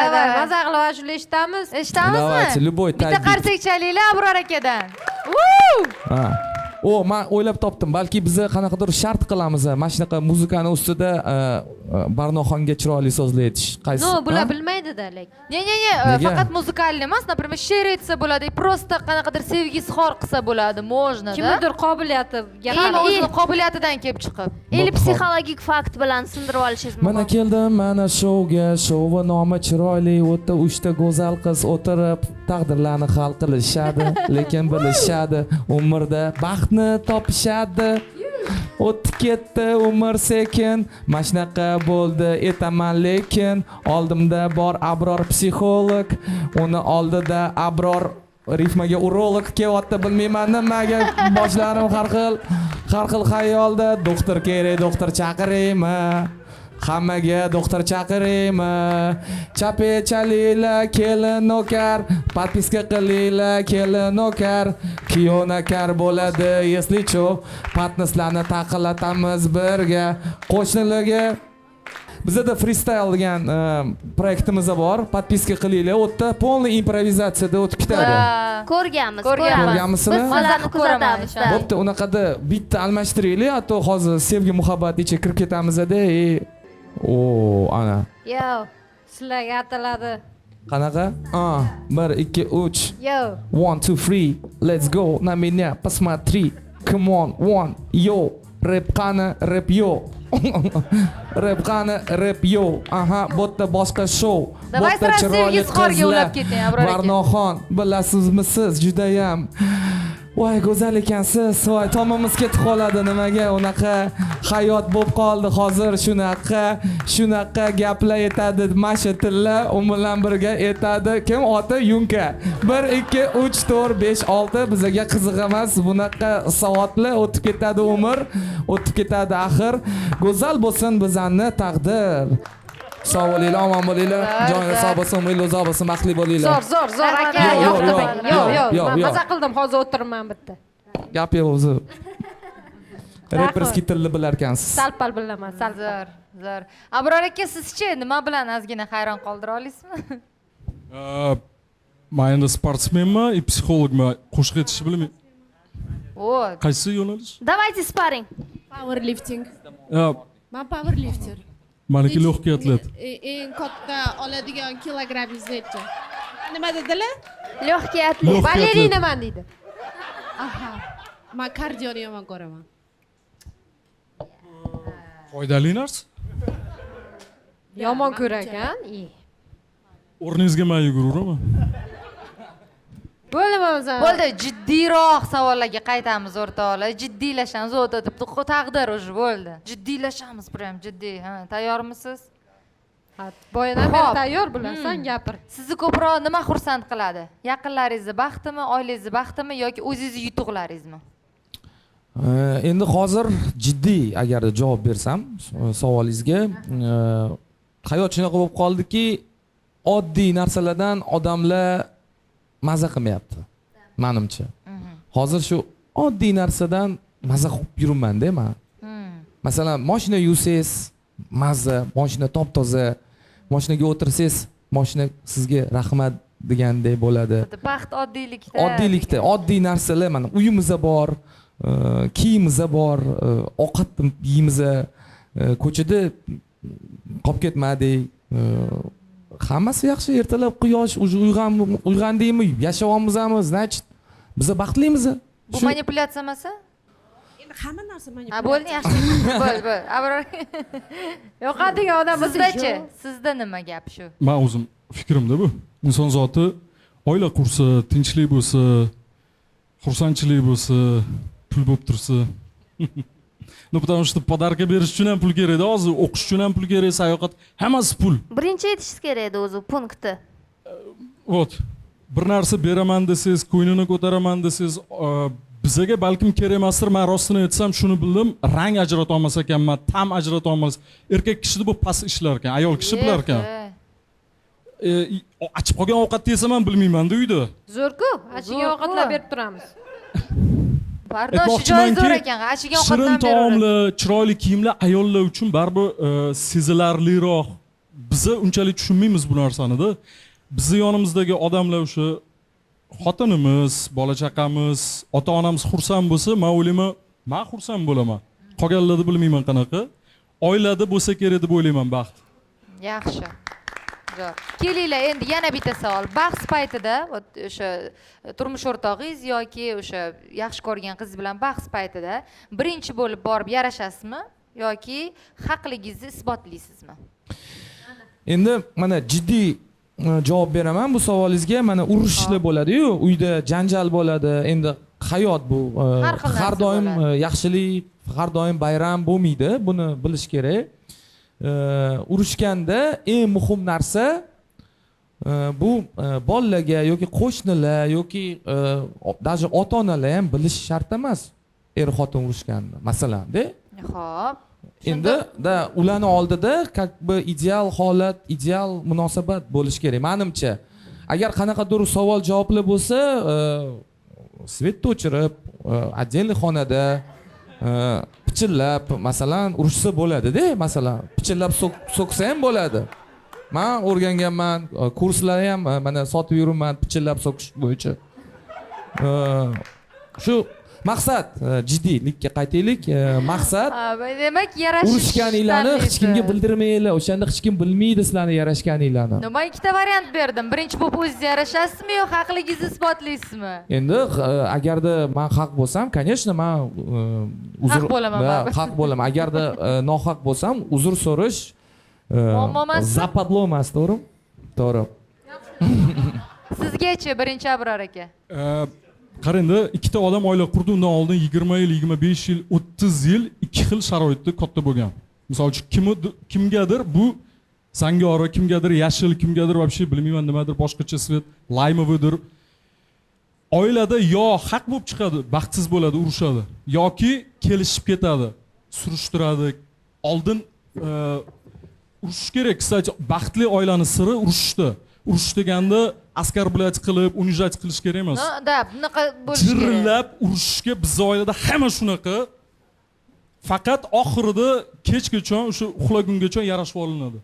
Давай, maza qilib ashula eshitamiz. Eshitamizmi? Давайте, любой bitta qarsak chalinglar Abror akadan. Ha. O, men o'ylab topdim. Balki biza qanaqadir shart qilamiz. Mana shunaqa muzikani ustida Barnoxonga chiroyli so'zlar aytish. Qaysi? No, bular bilmaydi-da lekin. Ne, faqat muzikalni emas, например, she'r aytsa bo'ladi, просто qanaqadir sevgi izhor qilsa bo'ladi, можно, да? Kimnidir qobiliyati, o'zini qobiliyatidan kelib chiqib. Или psixologik fakt bilan sindirib olishingiz mumkin. Mana keldim mana shouga, shouva nomi chiroyli, o'ta uchta go'zal qiz o'tirib taqdirlarni hal qilishadi, lekin bilishadi, umrda baxtni topishadi. O'tib ketdi umr sekin, mana shunaqa bo'ldi aytaman lekin oldimda bor Abror psixolog, uni oldida Abror rifmaga urolog kelyapti, bilmayman nimaga, boshlarim har xil xayolda. Doktor kerak, doktor chaqiraymi? Hammaga doktor chaqiraymi? Chape chalinglar kelin nokar, podpiska qilinglar kelin nokar, kuyov nakar bo'ladi если чё, patnislarni taqillatamiz birga qo'shnilarga. Bizda freestyle degan proyektimiz bor, podpiska qilinglar, u yerda полный improvizatsiyada o'tib ketadi. Ko'rganmiz, ko'rganmisizmi? Biz sizlarni kuzatamiz. Bo'pti, unaqada bitta almashtiraylik, hatto hozir sevgi muhabbat ichiga kirib ketamiz-da. O, ana. Yo, sizlarga ataladi. Qanaqa? 1 2 3. Yo. 1 2 3. Let's go. На меня посмотри. Come on, one. Yo. Rap qani, rap yo. Rap qani, rap yo. Aha, bu yerda boshqa shou. Давай сразу sevgi izhorga ulab keting, Abror aka. Barnoxon, bilasizmi siz judayam voy go'zal ekansiz, voy tomimiz ketib qoladi, nimaga unaqa hayot bo'lib qoldi hozir, shunaqa shunaqa gaplar aytadi masha tilla, u bilan birga aytadi kim oti Yunka. 1 2 3 4 5 6 bizaga qiziq emas bunaqa savodlar, o'tib ketadi umr, o'tib ketadi axir. Go'zal bo'lsin bizani taqdir. Sog' bo'linglar, omon bo'linglar. Joningiz sog' bo'lsin, umringiz uzoq bo'lsin, baxtli bo'linglar. Zo'r, zo'r, zo'r aka, yoqdi menga. Yo'q, yo'q, man maza qildim, hozir o'tiribman bitta. Gap yo'q o'zi. Reperskiy tilni bilar ekansiz. Sal-pal bilaman, sal. Zo'r, zo'r. Abror aka, sizchi nima bilan ozgina hayron qoldira olasizmi? Man endi sportsmenman и psixologman. Qo'shiq aytishni bilmayman. O. Qaysi yo'nalish? Давайте спарринг. Powerlifting. Man powerlifter. Maniki легкий атлет. Eng katta oladigan kilogrammingiz necha? Nima dedilar? Легкий атлет. Balerinaman deydi. Aha. Man kardioni yomon ko'raman. Foydali narsa. Yomon ko'rar ekan. O'rningizga man yuguraveraman. Bo'ldi bo'lmasa. Bo'ldi, jiddiyroq savollarga qaytamiz o'rtoqlar. Jiddiylashamiz, o'tib taqdir уже bo'ldi. Jiddiylashamiz, prям jiddiy. Ha, tayyormisiz? Ha, boyadan beri tayyor bular, san gapir. Sizni ko'proq nima xursand qiladi? Yaqinlaringizni baxtimi, oilangizni baxtimi yoki o'zingizni yutuqlaringizmi? Endi hozir jiddiy agar javob bersam savolingizga, hayot shunaqa bo'lib qoldiki, oddiy narsalardan odamlar maza qilmayapti, menimcha. Hozir shu oddiy narsadan maza qilib yuribman-da men. Masalan, mashina yuvsangiz, maza, mashina top-toza, mashinaga o'tirsangiz, mashina sizga rahmat degandek bo'ladi. Baxt oddiylikda. Oddiylikda, oddiy narsalar, mana uyimiz bor, kiyimiz bor, ovqat yeymiz, ko'chada qolib ketmadik, hammasi yaxshi. Ertalab quyosh, уже uyg'ondikmi, yashayapmizmi, значит, biz baxtlimiz. Bu manipulyatsiya emas? Endi hamma narsa manipulyatsiya. Ha, bo'ldi, yaxshi. Bo'ldi, bo'ldi. Abror. Yo'qadigan odam bo'lsa, sizdachi, sizda nima gap shu? Men o'zim fikrimda bu. Inson zoti oila qursa, tinchlik bo'lsa, xursandchilik bo'lsa, pul bo'lib tursa. Ну, потому что подарка berish uchun ham pul kerak-da, hozir o'qish uchun ham pul kerak, sayohat, hammasi pul. Birinchi aytishingiz kerak edi o'zi punktni. Вот. Bir narsa beraman desangiz, ko'nglini ko'taraman desangiz, bizaga balkim kerak emasdir. Men rostini aytsam, shuni bildim, rang ajrata olmas ekanman, ta'm ajrata olmas. Erkak kishida bu past ishlar ekan, ayol kishi bilar ekan. Achib qolgan ovqatni yesam ham bilmayman-da uyda. Zo'r-ku, achigan ovqatlar berib turamiz. Pardon, shu joyi zo'r ekan, achigan ovqatdan Shirin taomlar, chiroyli kiyimlar ayollar uchun baribir sezilarliroq. Biza unchalik tushunmaymiz bu narsani-da. Bizni yonimizdagi odamlar o'sha xotinimiz, bola chaqamiz, ota-onamiz xursand bo'lsa, men o'ylayman, men xursand bo'laman. Qolganlarni bilmayman qanaqa. Oilada bo'lsa kerak deb o'ylayman baxt. Yaxshi. Zo'r. Kelinglar, endi yana bitta savol. Bahs paytida, o'sha turmush o'rtog'ingiz yoki o'sha yaxshi ko'rgan qiz bilan bahs paytida birinchi bo'lib borib yarashasizmi yoki haqligingizni isbotlaysizmi? Endi mana jiddiy javob beraman bu savolingizga. Mana urushlar bo'ladi-yu, uyda janjal bo'ladi. Endi hayot bu, har doim yaxshilik, har doim bayram bo'lmaydi, buni bilish kerak. Urushganda eng muhim narsa bu bolalarga yoki qo'shnilar yoki даже ota-onalar ham bilish shart emas er xotin urushganini, masalan-da. Xo'p. Endi da ularni oldida как бы ideal holat, ideal munosabat bo'lishi kerak menimcha. Agar qanaqadir savol javoblar bo'lsa, svetni o'chirib, отдельный xonada pichillab, masalan, urushsa bo'ladi-da, masalan, pichillab so'ksa ham bo'ladi. Men o'rganganman, kurslar ham mana sotib yuribman pichillab so'kish bo'yicha. Shu maqsad, jiddiylikka qaytaylik, maqsad demak yarashish. Urushganinglarni hech kimga bildirmanglar, o'shanda hech kim bilmaydi sizlarni yarashganinglarni. Man ikkita variant berdim. Birinchi bo'lib o'zingiz yarashasizmi yo haqligingizni isbotlaysizmi? Endi agarda men haq bo'lsam, конечно, men uzr haq bo'laman. Haq bo'laman. Agarda nohaq bo'lsam, uzr so'rash muammo emas. Zapadlo emas, to'g'rimi? To'g'ri. Sizgachi birinchi Abror aka? Qarangda, ikkita odam oila qurdi, undan oldin 20 yil, 25 yil, 30 yil ikki xil sharoitda katta bo'lgan. Misol uchun, kimgadir bu zangori, kimgadir yashil, kimgadir вообще bilmayman nimadir boshqacha svet, laymovidir. Oilada yo haq bo'lib chiqadi, baxtsiz bo'ladi, urushadi, yoki kelishib ketadi, surishtiradi. Oldin Urushish kerak. Kстати, baxtli oilani siri urushishda. Urush deganda оскорблять qilib, унижать qilish kerak emas. Да, bunaqa bo'lishi kerak. Jirillab urushishga bizni oilada hamma shunaqa. Faqat oxirida kechgacha o'sha uxlagungacha yarashib olinadi.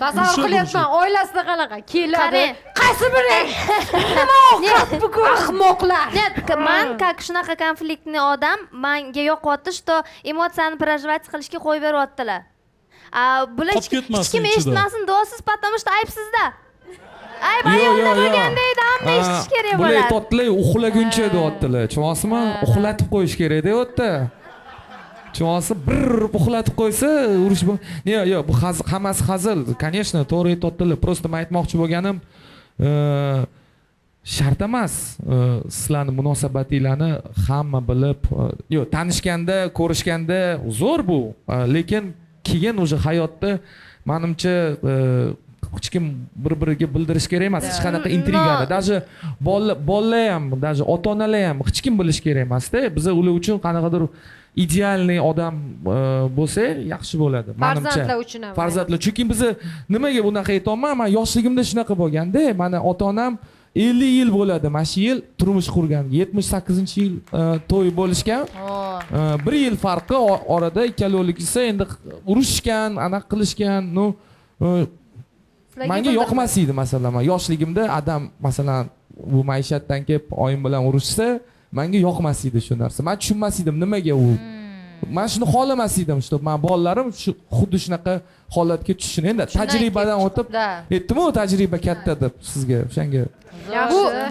Tasavvur qilyapman, oilasida qanaqa keladi. Qaysi biri? Nima ovqat bugun? Ahmoqlar. Нет, man как shunaqa konfliktni odam, manga yoqyapti, что emotsiyani проживать qilishga qo'yib beryaptilar. Bular hech kim eshitmasin, duosiz, потому что ayb sizda. Ayb ayolda bo'lganda edi, hamma eshitish kerak bo'ladi. Bular aytyaptilar, uxlaguncha deyaptilar. Tushunyapsizmi? Uxlatib qo'yish kerak deyapti. Tushunyapsiz? Bir uxlatib qo'ysa, urush bu. Yo'q, yo'q, bu hammasi hazil. Конечно, to'g'ri aytyaptilar. Просто men aytmoqchi bo'lganim, shart emas. Sizlarni munosabatinglarni hamma bilib, yo'q, tanishganda, ko'rishganda zo'r bu, lekin keyin o'sha hayotda menimcha hech kim bir-biriga bildirish kerak emas, hech qanaqa intrigani. Даже bolalar ham, даже ota-onalar ham hech kim bilish kerak emasda. Biz ular uchun qanaqadir idealniy odam bo'lsa yaxshi bo'ladi menimcha. Farzandlar uchun ham. Farzandlar, chunki biz nimaga bunaqa aytyapman? Men yoshligimda shunaqa bo'lganda, meni ota-onam 50 yil bo'ladi, mana shu yil turmush qurgan. 78-yil to'y bo'lishgan. Bir yil farqi orada ikkalovlikisi endi urushgan, anaqa qilishgan, no menga yoqmas edi masalan. Men yoshligimda adam masalan bu maishatdan kelib oyim bilan urushsa, menga yoqmas edi shu narsa. Men tushunmas edim nimaga u. Men shuni xohlamas edim, что men bolalarim shu xuddi shunaqa holatga tushishini. Endi tajribadan o'tib aytdim-ku, tajriba katta deb sizga o'shanga.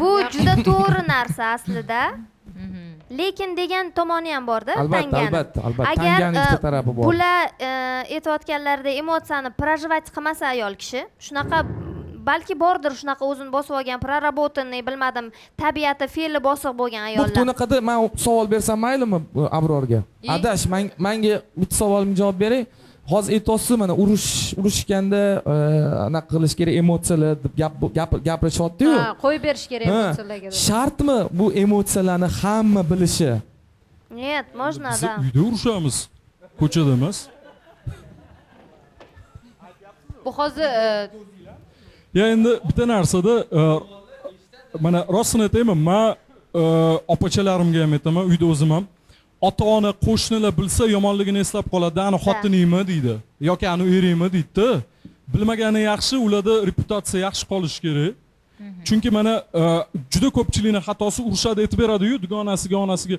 Bu juda to'g'ri narsa aslida. Lekin degan tomoni ham borda, tangani. Albatta, albatta. Tangani ikkita tarafi bor. Bular aytayotganlarida emotsiyani проживать qilmasa ayol kishi, shunaqa balki bordir shunaqa o'zini bosib olgan, проработанный, bilmadim, tabiati, fe'li bosiq bo'lgan ayollar. Bo'pti, unaqada men savol bersam maylimi Abrorga? Adash, menga bitta savolimga javob bering. Hozir aytyapsiz mana urushganda anaqa qilish kerak, emotsiyalar deb gapirishyapti-yu. Ha, qo'yib berish kerak emotsiyalarga. Shartmi bu emotsiyalarni hamma bilishi? Нет, можно, да. Biz uyda urushamiz, ko'chada emas. Bu hozir Ya endi bitta narsada mana rostini aytaymi, men opachalarimga ham aytaman, uyda o'zim ham. Ota-ona, qo'shnilar bilsa yomonligini eslab qoladi, ani xotiningmi deydi yoki ani eringmi deydi. Bilmagani yaxshi, ularda reputatsiya yaxshi qolishi kerak. Chunki mana juda ko'pchilikning xatosi urushadi aytib beradi-yu, dugonasiga, onasiga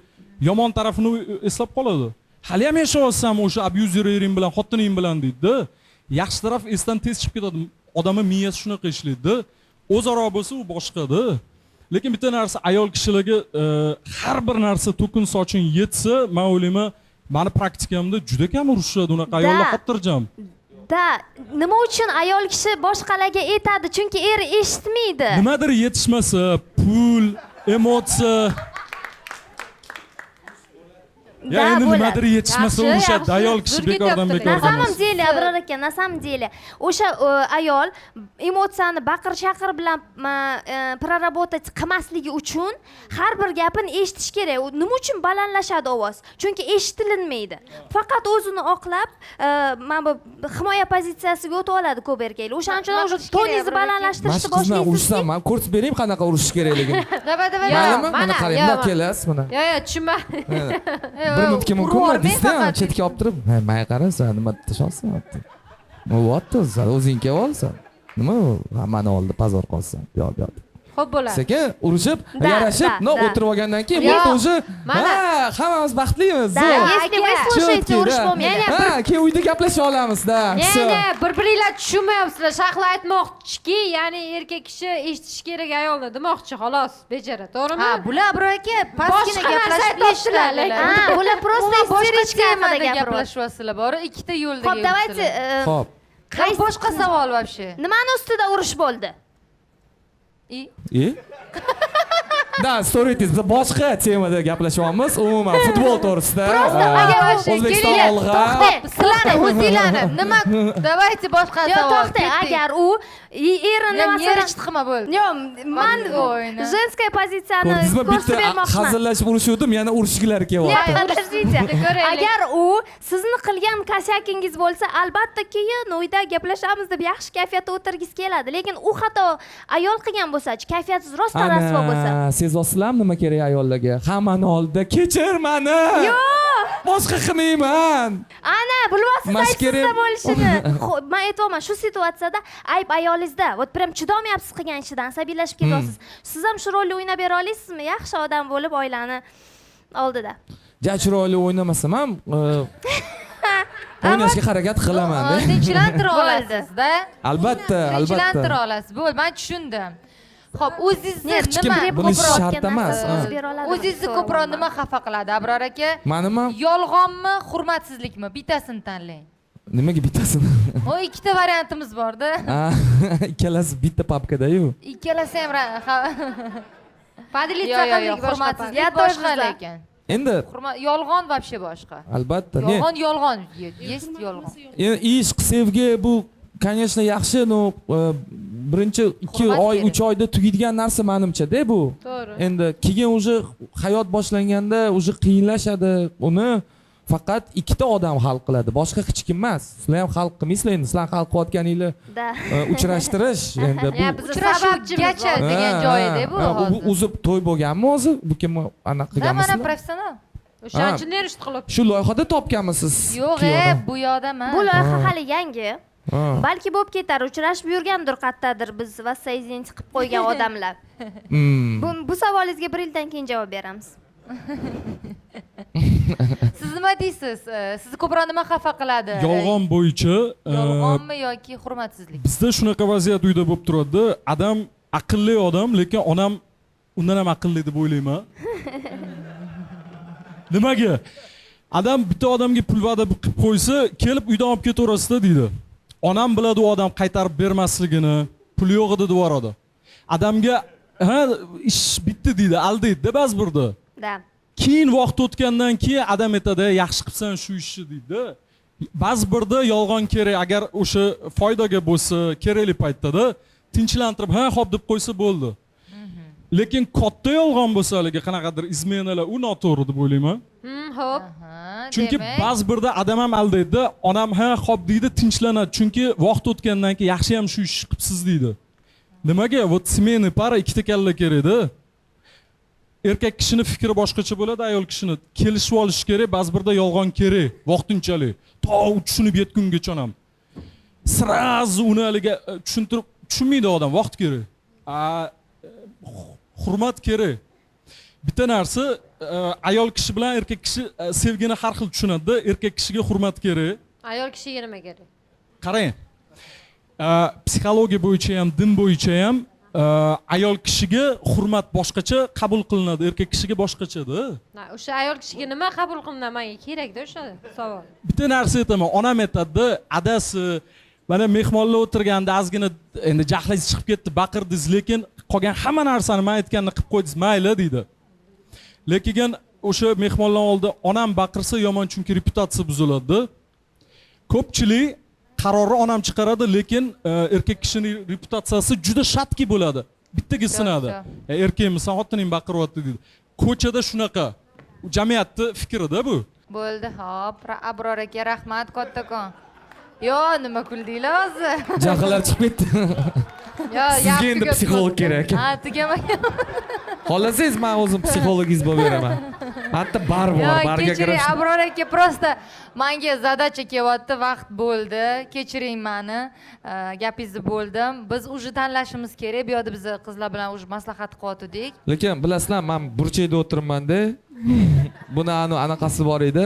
yomon tarafini eslab qoladi. Hali ham yashayapsanmi o'sha abuzer ering bilan, xotining bilan deydi. Yaxshi taraf esdan tez chiqib ketadi. Odamning miyasi shunaqa ishlaydi. O'zaro bo'lsa u boshqada. Lekin bitta narsa ayol kishilarga har bir narsa to'kin sochin yetsa, men o'ylayman, meni praktikamda juda kam urushadi unaqa ayollar, xotirjam. Da, nima uchun ayol kishi boshqalarga aytadi? Chunki er eshitmaydi. Nimadir yetishmasa, pul, emotsiya. Ya endi nimadir yetishmasa urushadi ayol kishi bekordan bekordan. На самом деле, Abror aka, на самом деле, o'sha ayol emotsiyani baqir-chaqir bilan проработать qilmasligi uchun har bir gapini eshitish kerak. Nima uchun balandlashadi ovoz? Chunki eshitilinmaydi. Faqat o'zini oqlab, mana bu himoya pozitsiyasiga o'tib oladi ko'p erkaklar. O'shaning uchun o'sha toningizni balandlashtirishni boshlaysiz. Urushsam, men ko'rsatib beraymi qanaqa urushish kerakligini? Давай, давай. Mana qarang, bundoq kelasiz mana. Yo, yo, tushunma. Bir minutga mumkinmi deysizda, chetga olib turib, "Menga qara, sen nima tashyapsan?" Nima bo'lyapti? Sen o'zing kelib olsan. Nima u? Hammani oldida pazor qolsin. Yo'q, yo'q. Xo'p bo'ladi. Sekin urushib, yarashib, no o'tirib olgandan keyin bu o'zi ha, hammamiz baxtlimiz. Да, если вы слушаете, urush bo'lmaydi. Ha, keyin uyda gaplasha olamiz, da. Ne, ne, bir-biringlar tushunmayapsizlar. Shahla aytmoqchiki, ya'ni erkak kishi eshitish kerak ayolni demoqchi, xolos, bejara, to'g'rimi? Ha, bular Abror aka pastgina gaplashib eshitadilar. Ha, bular просто boshqa haqida gaplashyapsizlar. Bor, ikkita yo'lda. Xo'p, давайте. Xo'p. Qaysi boshqa savol вообще? Nimani ustida urush bo'ldi? I? Da, storytiz biz boshqa temada gaplashyapmiz. Umuman futbol to'g'risida. O'zbekiston olg'a. Sizlarni o'zinglarni nima? Давайте boshqa savol. Yo'q, to'xtang, agar u erini masalan chiqma bo'ldi. Yo'q, man женская pozitsiyani ko'rsatib bermoqchiman. Hazillashib urushuvdim, yana urushgilari kelyapti. Подождите. Agar u sizni qilgan косяк ingiz bo'lsa, albatta keyin uyda gaplashamiz deb yaxshi kayfiyatda o'tirgisi keladi. Lekin u xato ayol qilgan bo'lsa-chi, kayfiyatingiz rostdan rasvo bo'lsa. Ana, sezyapsizlarmi nima kerak ayollarga? Hammani oldida kechir mani. Yo'q. Boshqa qilmayman. Ana, bilasiz Mash aybsizda kerak. bo'lishini. Man aytyapman, shu situatsiyada ayb ayolingizda. Вот прям chidolmayapsiz qilgan ishidan, asabiylashib ketyapsiz. Siz ham shu rolni o'ynab bera olasizmi? Yaxshi odam bo'lib oilani oldida. Ja chiroyli o'ynamasam ham o'ynashga harakat qilaman. Tinchlantira olasizda. Albatta, albatta. Tinchlantira olasiz. Bo'ldi, men tushundim. Xo'p, o'zingizni Hech kim nima buni shart emas. O'zingizni ko'proq nima xafa qiladi, Abror aka? Manimi? Yolg'onmi, hurmatsizlikmi? Bittasini tanlang. Nimaga bittasini? O ikkita variantimiz bor-da. Ikkalasi bitta papkada-yu. Ikkalasi ham Поделиться qildik boshqa. Hurmatsizlik boshqa lekin. Endi yolg'on вообще boshqa. Albatta, ne? Yolg'on yolg'on, есть yolg'on. Endi ishq, sevgi bu конечно yaxshi, no birinchi 2 oy, 3 oyda tugaydigan narsa menimcha-da bu. To'g'ri. Endi keyin уже hayot boshlanganda уже qiyinlashadi. Uni faqat ikkita odam hal qiladi, boshqa hech kim emas. Sizlar ham hal qilmaysizlar endi, sizlar hal qilayotganinglar uchrashtirish endi bu uchrashuvgacha degan joyida bu hozir. O'zi to'y bo'lganmi o'zi? Bu kim anaqa qilganmisizlar? Mana professional. O'shaning uchun nerishti qilib. Shu loyihada topganmisiz? Yo'q, bu yoqda emas. Bu loyiha hali yangi. Balki bo'lib ketar, uchrashib yurgandir qayerdadir biz воссоединить qilib qo'ygan odamlar. Bu savolingizga 1 yildan keyin javob beramiz. Siz nima deysiz? Sizni ko'proq nima xafa qiladi? Yolg'on bo'yicha, yolg'onmi yoki hurmatsizlik? Bizda shunaqa vaziyat uyda bo'lib turadi. Adam aqlli odam, lekin onam undan ham aqlli deb o'ylayman. Nimaga? Adam bitta odamga pul va'da qilib qo'ysa, kelib uydan olib ketaverasizda deydi. Onam biladi u odam qaytarib bermasligini, pul yo'q edi deb yuboradi. Adamga ha ish bitdi deydi, aldaydi ba'zi birda. Da. Keyin vaqt o'tgandan keyin adam aytadi, yaxshi qilibsan shu ishni deydi. Ba'zi birda yolg'on kerak, agar o'sha foydaga bo'lsa, kerakli paytda-da tinchlantirib, ha, xo'p deb qo'ysa bo'ldi. Lekin katta yolg'on bo'lsa, haligi qanaqadir izmenalar, u noto'g'ri deb o'ylayman. Xo'p. Chunki ba'zi birda adam ham aldaydi, onam ha, xo'p deydi, tinchlanadi. Chunki vaqt o'tgandan keyin yaxshi ham shu ishni qilibsiz deydi. Nimaga? Вот семейный пара ikkita kalla kerak-da. Erkak kishini fikri boshqacha bo'ladi, ayol kishini kelishib olish kerak, ba'zi birda yolg'on kerak, vaqtinchalik. To u tushunib yetgungacha ham. Sразу uni haligi tushuntirib tushunmaydi odam, vaqt kerak. Hurmat kerak. Bitta narsa, ayol kishi bilan erkak kishi sevgini har xil tushunadi-da, erkak kishiga hurmat kerak. Ayol kishiga nima kerak? Qarang. Psixologiya bo'yicha ham, din bo'yicha ham ayol kishiga hurmat boshqacha qabul qilinadi, erkak kishiga boshqacha-da. O'sha ayol kishiga nima qabul qilinadi, menga kerak-da o'sha savol. Bitta narsa aytaman, onam aytadi, adasi mana mehmonlar o'tirganda ozgina endi jahlingiz chiqib ketdi, baqirdingiz, lekin qolgan hamma narsani men aytganini qilib qo'ydingiz, mayli deydi. Lekin o'sha mehmonlar oldida onam baqirsa yomon, chunki reputatsiya buziladi. Ko'pchilik qarorni onam chiqaradi, lekin erkak kishining reputatsiyasi juda shatki bo'ladi. Bittaga sinadi. Erkakmisan, xotining baqiryapti deydi. Ko'chada shunaqa. Jamiyatning fikrida bu. Bo'ldi, hop, Abror aka, rahmat kattakon. Yo, nima kuldinglar hozir? Jahllar chiqib ketdi. Yo, sizga endi psixolog kerak. Ha, tugamagan. Xohlasangiz men o'zim psixologingiz bo'lib beraman. Hatto bar bor, barga kirish. Abror aka, prosta menga zadacha kelyapti, vaqt bo'ldi. Kechiring meni, gapingizni bo'ldim. Biz уже tanlashimiz kerak. Bu yerda biz qizlar bilan уже maslahat qilyotdik. Lekin bilasizlar, men burchakda o'tiribman-da. Buni anaqasi bor edi,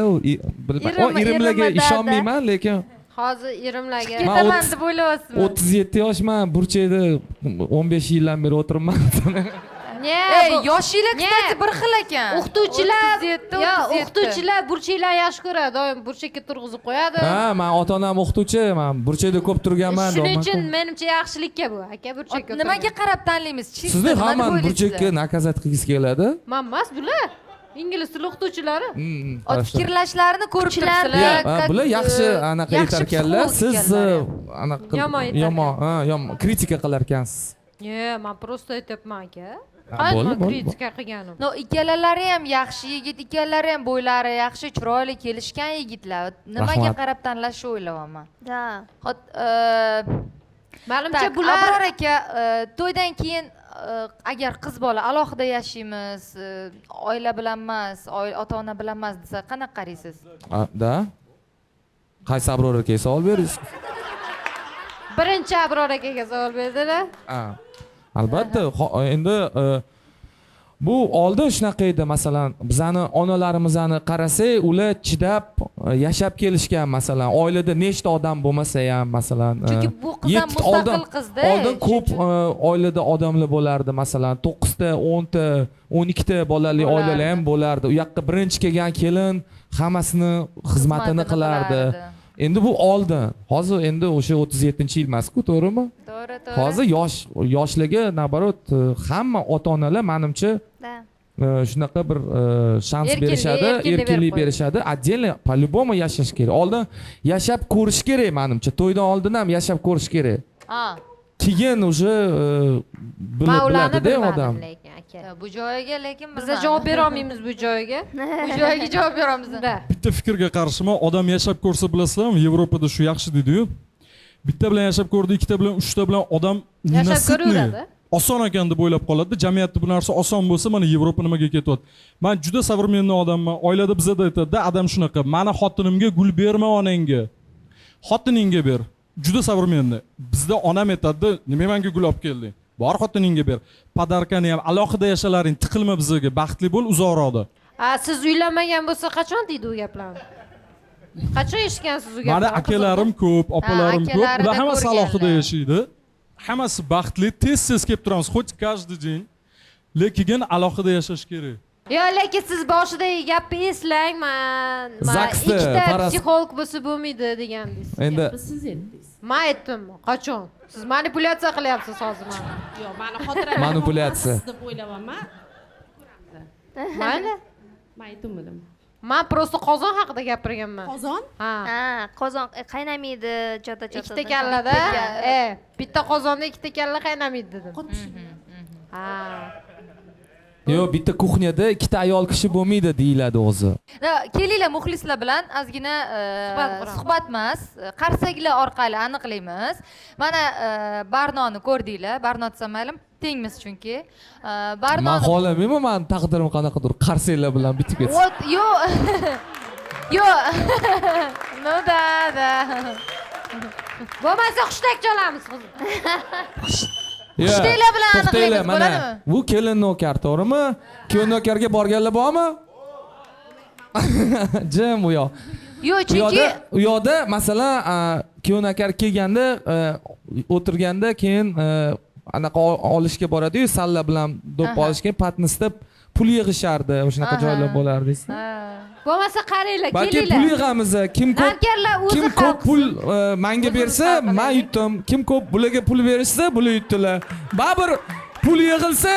irimlarga ishonmayman, lekin hozir irimlarga ketaman deb o'ylayapsizmi? 37 yoshman, burchakda 15 yildan beri o'tiribman. Ey, yoshinglar kstati bir xil ekan. O'qituvchilar, yo, o'qituvchilar burchaklarni yaxshi ko'radi, doim burchakka turg'izib qo'yadi. Ha, men ota-onam o'qituvchi, men burchakda ko'p turganman. Shuning uchun menimcha yaxshilikka bu, aka burchakka. Nimaga qarab tanlaymiz? Sizni hamma burchakka nakazat qilgisi keladi. Men emas, bular. Ingliz tili o'qituvchilari. Fikrlashlarini ko'rib turibsizlar. Bular yaxshi anaqa aytarkanlar, siz anaqa yomon, ha, yomon kritika qilar ekansiz. Yo'q, men prosta aytyapman aka. Bo'ldi, bo'ldi. Kritika qilganim. No, ikkalalari ham yaxshi yigit, ikkalalari ham bo'ylari yaxshi, chiroyli, kelishgan yigitlar. Nimaga qarab tanlashni o'ylayapman. Да. Hot, Manimcha bular Abror aka, to'ydan keyin agar qiz bola alohida yashaymiz, oila bilan emas, ota-ona bilan emas desa, qanaqa qaraysiz? Da. Qaysi Abror akaga savol berdingiz? Birinchi Abror akaga savol berdilar. Albatta, endi bu oldin shunaqa edi, masalan, bizani onalarimizni qarasak, ular chidab yashab kelishgan, masalan, oilada nechta odam bo'lmasa ham, masalan, chunki bu qiz ham mustaqil qizda. Oldin ko'p oilada odamlar bo'lardi, masalan, 9 ta, 10 ta, 12 ta bolali oilalar ham bo'lardi. U yoqqa birinchi kelgan kelin hammasini xizmatini qilardi. Endi bu oldin. Hozir endi o'sha 37-yil emas-ku, to'g'rimi? To'g'ri, to'g'ri. Hozir yoshlarga naborot hamma ota-onalar menimcha shunaqa bir shans berishadi, erkinlik berishadi. Отдельно по-любому yashash kerak. Oldin yashab ko'rish kerak menimcha. To'ydan oldin ham yashab ko'rish kerak. Keyin уже biladi-da odam. Bu joyiga lekin biz javob bera olmaymiz bu joyiga. Bu joyiga javob beramiz. Bitta fikrga qarshiman, odam yashab ko'rsa bilasizlarmi, Yevropada shu yaxshi deydi-yu. Bitta bilan yashab ko'rdi, ikkita bilan, uchta bilan odam yashab ko'raveradi. Oson ekan deb o'ylab qoladi. Jamiyatda bu narsa oson bo'lsa, mana Yevropa nimaga ketyapti? Men juda современный odamman. Oilada bizada aytadi-da, adam shunaqa. Meni xotinimga gul berma onangga. Xotiningga ber. Juda современный. Bizda onam aytadi, nima menga gul olib kelding? Bor xotiningga ber. Podarkani ham alohida yashalaring, tiqilma bizga, baxtli bo'l uzoqroqda. Siz uylanmagan bo'lsa qachon deydi u gaplarni? Qachon eshitgansiz u gaplarni? Mani akalarim ko'p, opalarim ko'p. Ular hammasi alohida yashaydi. Hammasi baxtli, tez-tez kelib turamiz, хоть каждый день. Lekin alohida yashash kerak. Yo, lekin siz boshidagi gapni eslang, man ikkita psixolog bo'lsa bo'lmaydi degandingiz. Endi siz aytdingiz. Men aytdimmi? Qachon? Siz manipulyatsiya qilyapsiz hozir meni. Yo'q, meni xotiram. Manipulyatsiya deb o'ylayapman. Mayli. Men aytmadim. Men prosta qozon haqida gapirganman. Qozon? Ha. Ha, qozon qaynamaydi, chota-chota. Ikkita kallada, bitta qozonda ikkita kalla qaynamaydi dedim. Ha. Yo'q, bitta kuxnyada ikkita ayol kishi bo'lmaydi deyiladi o'zi. Kelinglar muxlislar bilan ozgina suhbat emas, qarsaklar orqali aniqlaymiz. Mana Barnoni ko'rdinglar, Barno desam mayli, tengmiz chunki. Barnoni Men xohlamayman, men taqdirim qanaqadir qarsaklar bilan bitib ketsin. Вот, yo'q. Yo'q. Ну да, да. Bo'lmasa hushtak chalamiz qizim. Hushtaklar bilan aniqlaymiz, bo'ladimi? Bu kelin nokar, to'g'rimi? Kelin nokarga borganlar bormi? Jim u yoq. Yo'q, chunki u yoqda masalan, kelin nokar kelganda, o'tirganda keyin anaqa olishga boradi-yu, salla bilan do'ppi olishga patnisda pul yig'ishardi, o'shanaqa joylar bo'lardi. Bo'lmasa qaranglar, Balki kelinglar. pul yig'amiz, kim ko'p kim ko'p pul menga bersa, men yutdim. Kim ko'p bularga pul berishsa, bular yutdilar. Baribir pul yig'ilsa,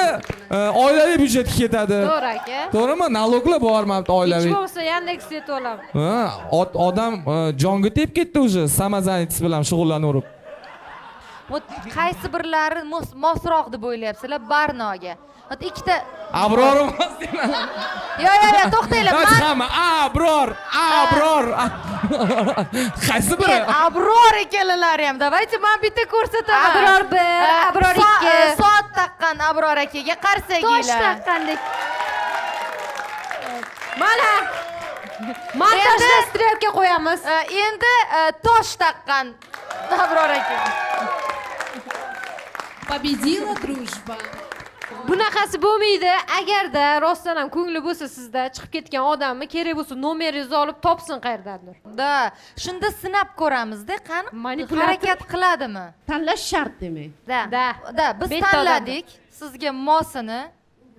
oilaviy byudjetga ketadi. To'g'ri aka. To'g'rimi? Naloglar bor mana bu oilaviy. Hech bo'lmasa Yandex yetib olamiz. Ha, odam jonga tepib ketdi уже, samozanятость bilan shug'ullanaverib. Вот qaysi birlari mosroq deb o'ylayapsizlar Barnoga? Вот ikkita Abror emas deyman. Yo, yo, yo, to'xtanglar. Hamma Abror, Abror. Qaysi biri? Abror ekanlari ham. Давайте men bitta ko'rsataman. Abror 1, Abror 2. Soat taqqan Abror akaga qarsakinglar. Tosh taqqandek. Mana. Montajda strelka qo'yamiz. Endi tosh taqqan Abror akaga. Победила дружба. Bunaqasi bo'lmaydi. Agarda rostdan ham ko'ngli bo'lsa sizda chiqib ketgan odamni kerak bo'lsa nomeringizni olib topsin qayerdandir. Da, shunda sinab ko'ramizda, qani harakat qiladimi? Tanlash shart demak. Da. Da, biz tanladik. Sizga mosini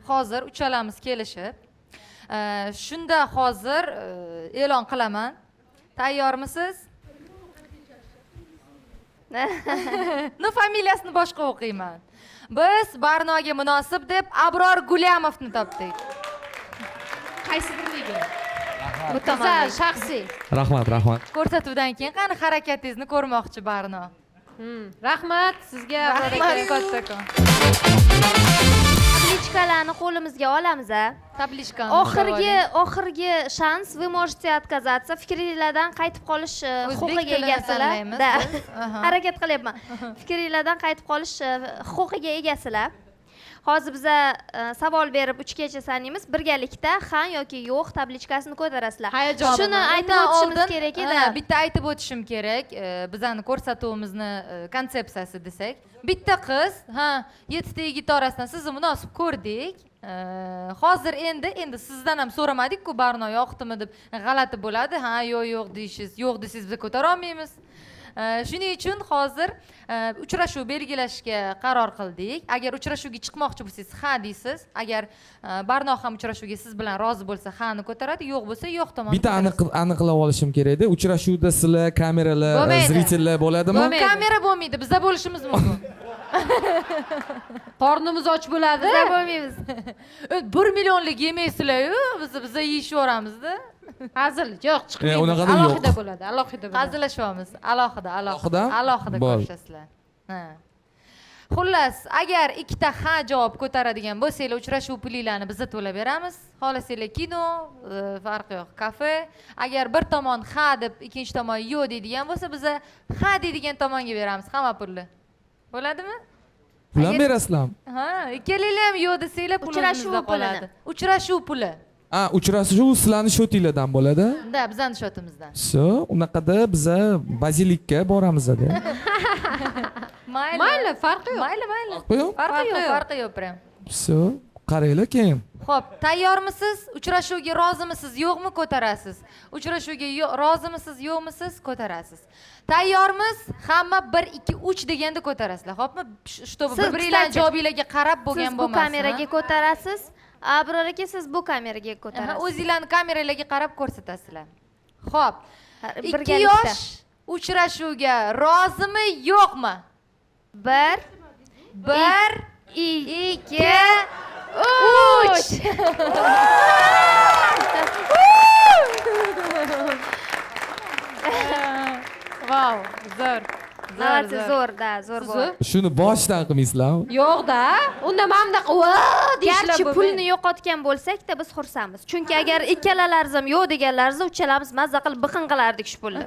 hozir uchalamiz kelishib. Shunda hozir e'lon qilaman. Tayyormisiz? Ну, familiyasini boshqa o'qiyman. Biz Barnoga munosib deb Abror Gulyamovni topdik. Qaysi birligi? Bu tomonda shaxsiy. Rahmat, rahmat. Ko'rsatuvdan keyin qani harakatingizni ko'rmoqchi Barno. Rahmat sizga, Abror Rahmat aka. kattakon. Tablichkalarni qo'limizga olamiz a. Tablichkani Oxirgi shans, вы можете отказаться. Fikringlardan qaytib qolish O'zbek huquqiga tilini egasizlar. tanlaymiz Да. biz. Aha. Harakat qilyapman. Fikringlardan qaytib qolish huquqiga egasizlar. Hozir biza savol berib 3gacha sanaymiz. Birgalikda ha yoki yo'q tablichkasini ko'tarasizlar. Hayajon. Shuni aytib Undan o'tishimiz oldin, kerak edi. Ha, bitta aytib o'tishim kerak. Bizani ko'rsatuvimizni konsepsiyasi desak. Bitta qiz, ha, 7 ta yigit orasidan sizni munosib ko'rdik. Hozir endi sizdan ham so'ramadik-ku, Barno yoqdimi deb, g'alati bo'ladi. Ha, yo'q, yo'q deyishingiz, yo'q desangiz biz ko'tara olmaymiz. Shuning uchun hozir uchrashuv belgilashga qaror qildik. Agar uchrashuvga chiqmoqchi bo'lsangiz, ha deysiz. Agar Barno ham uchrashuvga siz bilan rozi bo'lsa, ha ni ko'taradi, yo'q bo'lsa, yo'q tomonni Bitta aniqlab olishim kerak edi. Uchrashuvda sizlar, kameralar, Bo'lmaydi. зрительlar bo'ladimi? Bo'lmaydi. Kamera bo'lmaydi, biza bo'lishimiz mumkin. Qornimiz och bo'ladi. Biza bo'lmaymiz. 1 millionlik yemaysizlar-yu, biza yeyishaveramizda. Hazil, yo'q, chiqmaymiz. Unaqada yo'q. Alohida bo'ladi, alohida bo'ladi. Hazillashyapmiz, alohida, alohida. Alohida? Alohida Bo'ldi. ko'rishasizlar. Ha. Xullas, agar ikkita ha javob ko'taradigan bo'lsanglar, uchrashuv pulinglarni biza to'lab beramiz. Xohlasanglar kino, farqi yo'q, kafe. Agar bir tomon ha deb, ikkinchi tomon yo'q deydigan bo'lsa, biza ha deydigan tomonga beramiz hamma pulni. Bo'ladimi? Pul ham berasizlarmi? Ha, ikkalanglar ham yo'q desanglar, pul Uchrashuv o'zimizda pulini. qoladi. Uchrashuv puli. Ha, uchrashuv sizlarni shotinglardan bo'ladi. Da, bizani shotimizdan. Shu, unaqada biza bazilikka boramiz-da. Mayli. Mayli, farqi yo'q. Mayli, mayli. Farqi yo'q? Farqi yo'q, farqi yo'q prям. Shu, qaranglar keyin. Xo'p, tayyormisiz? Uchrashuvga rozimisiz, yo'qmi ko'tarasiz. Uchrashuvga rozimisiz, yo'qmisiz ko'tarasiz. Tayyormiz? Hamma 1 2 3 deganda ko'tarasizlar, xo'pmi? Чтобы Siz, bir-biringlarning kстати, javobinglarga qarab bo'lgan siz bu bo'lmasin. kameraga ko'tarasiz. Abror aka, siz bu kameraga ko'tarasiz. O'zinglarning kameralarga qarab ko'rsatasizlar. Xo'p. 2 birgalikda. yosh uchrashuvga rozimi, yo'qmi? 1 1 2 3. Vau, zo'r. Молодцы, zo'r, da, zo'r bo'ldi. Shuni boshidan qilmaysizlarmi? Yo'q-da, unda mana bunaqa va deyishlar Garchi bo'lmaydi. pulni yo'qotgan bo'lsak-da biz xursandmiz. Chunki agar ikkalalaringiz ham yo'q deganlaringizda uchalamiz mazza qilib biqin qilardik shu pulni.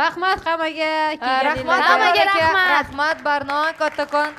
Rahmat hammaga Rahmat Hammaga aka, rahmat. Rahmat Barno, kattakon.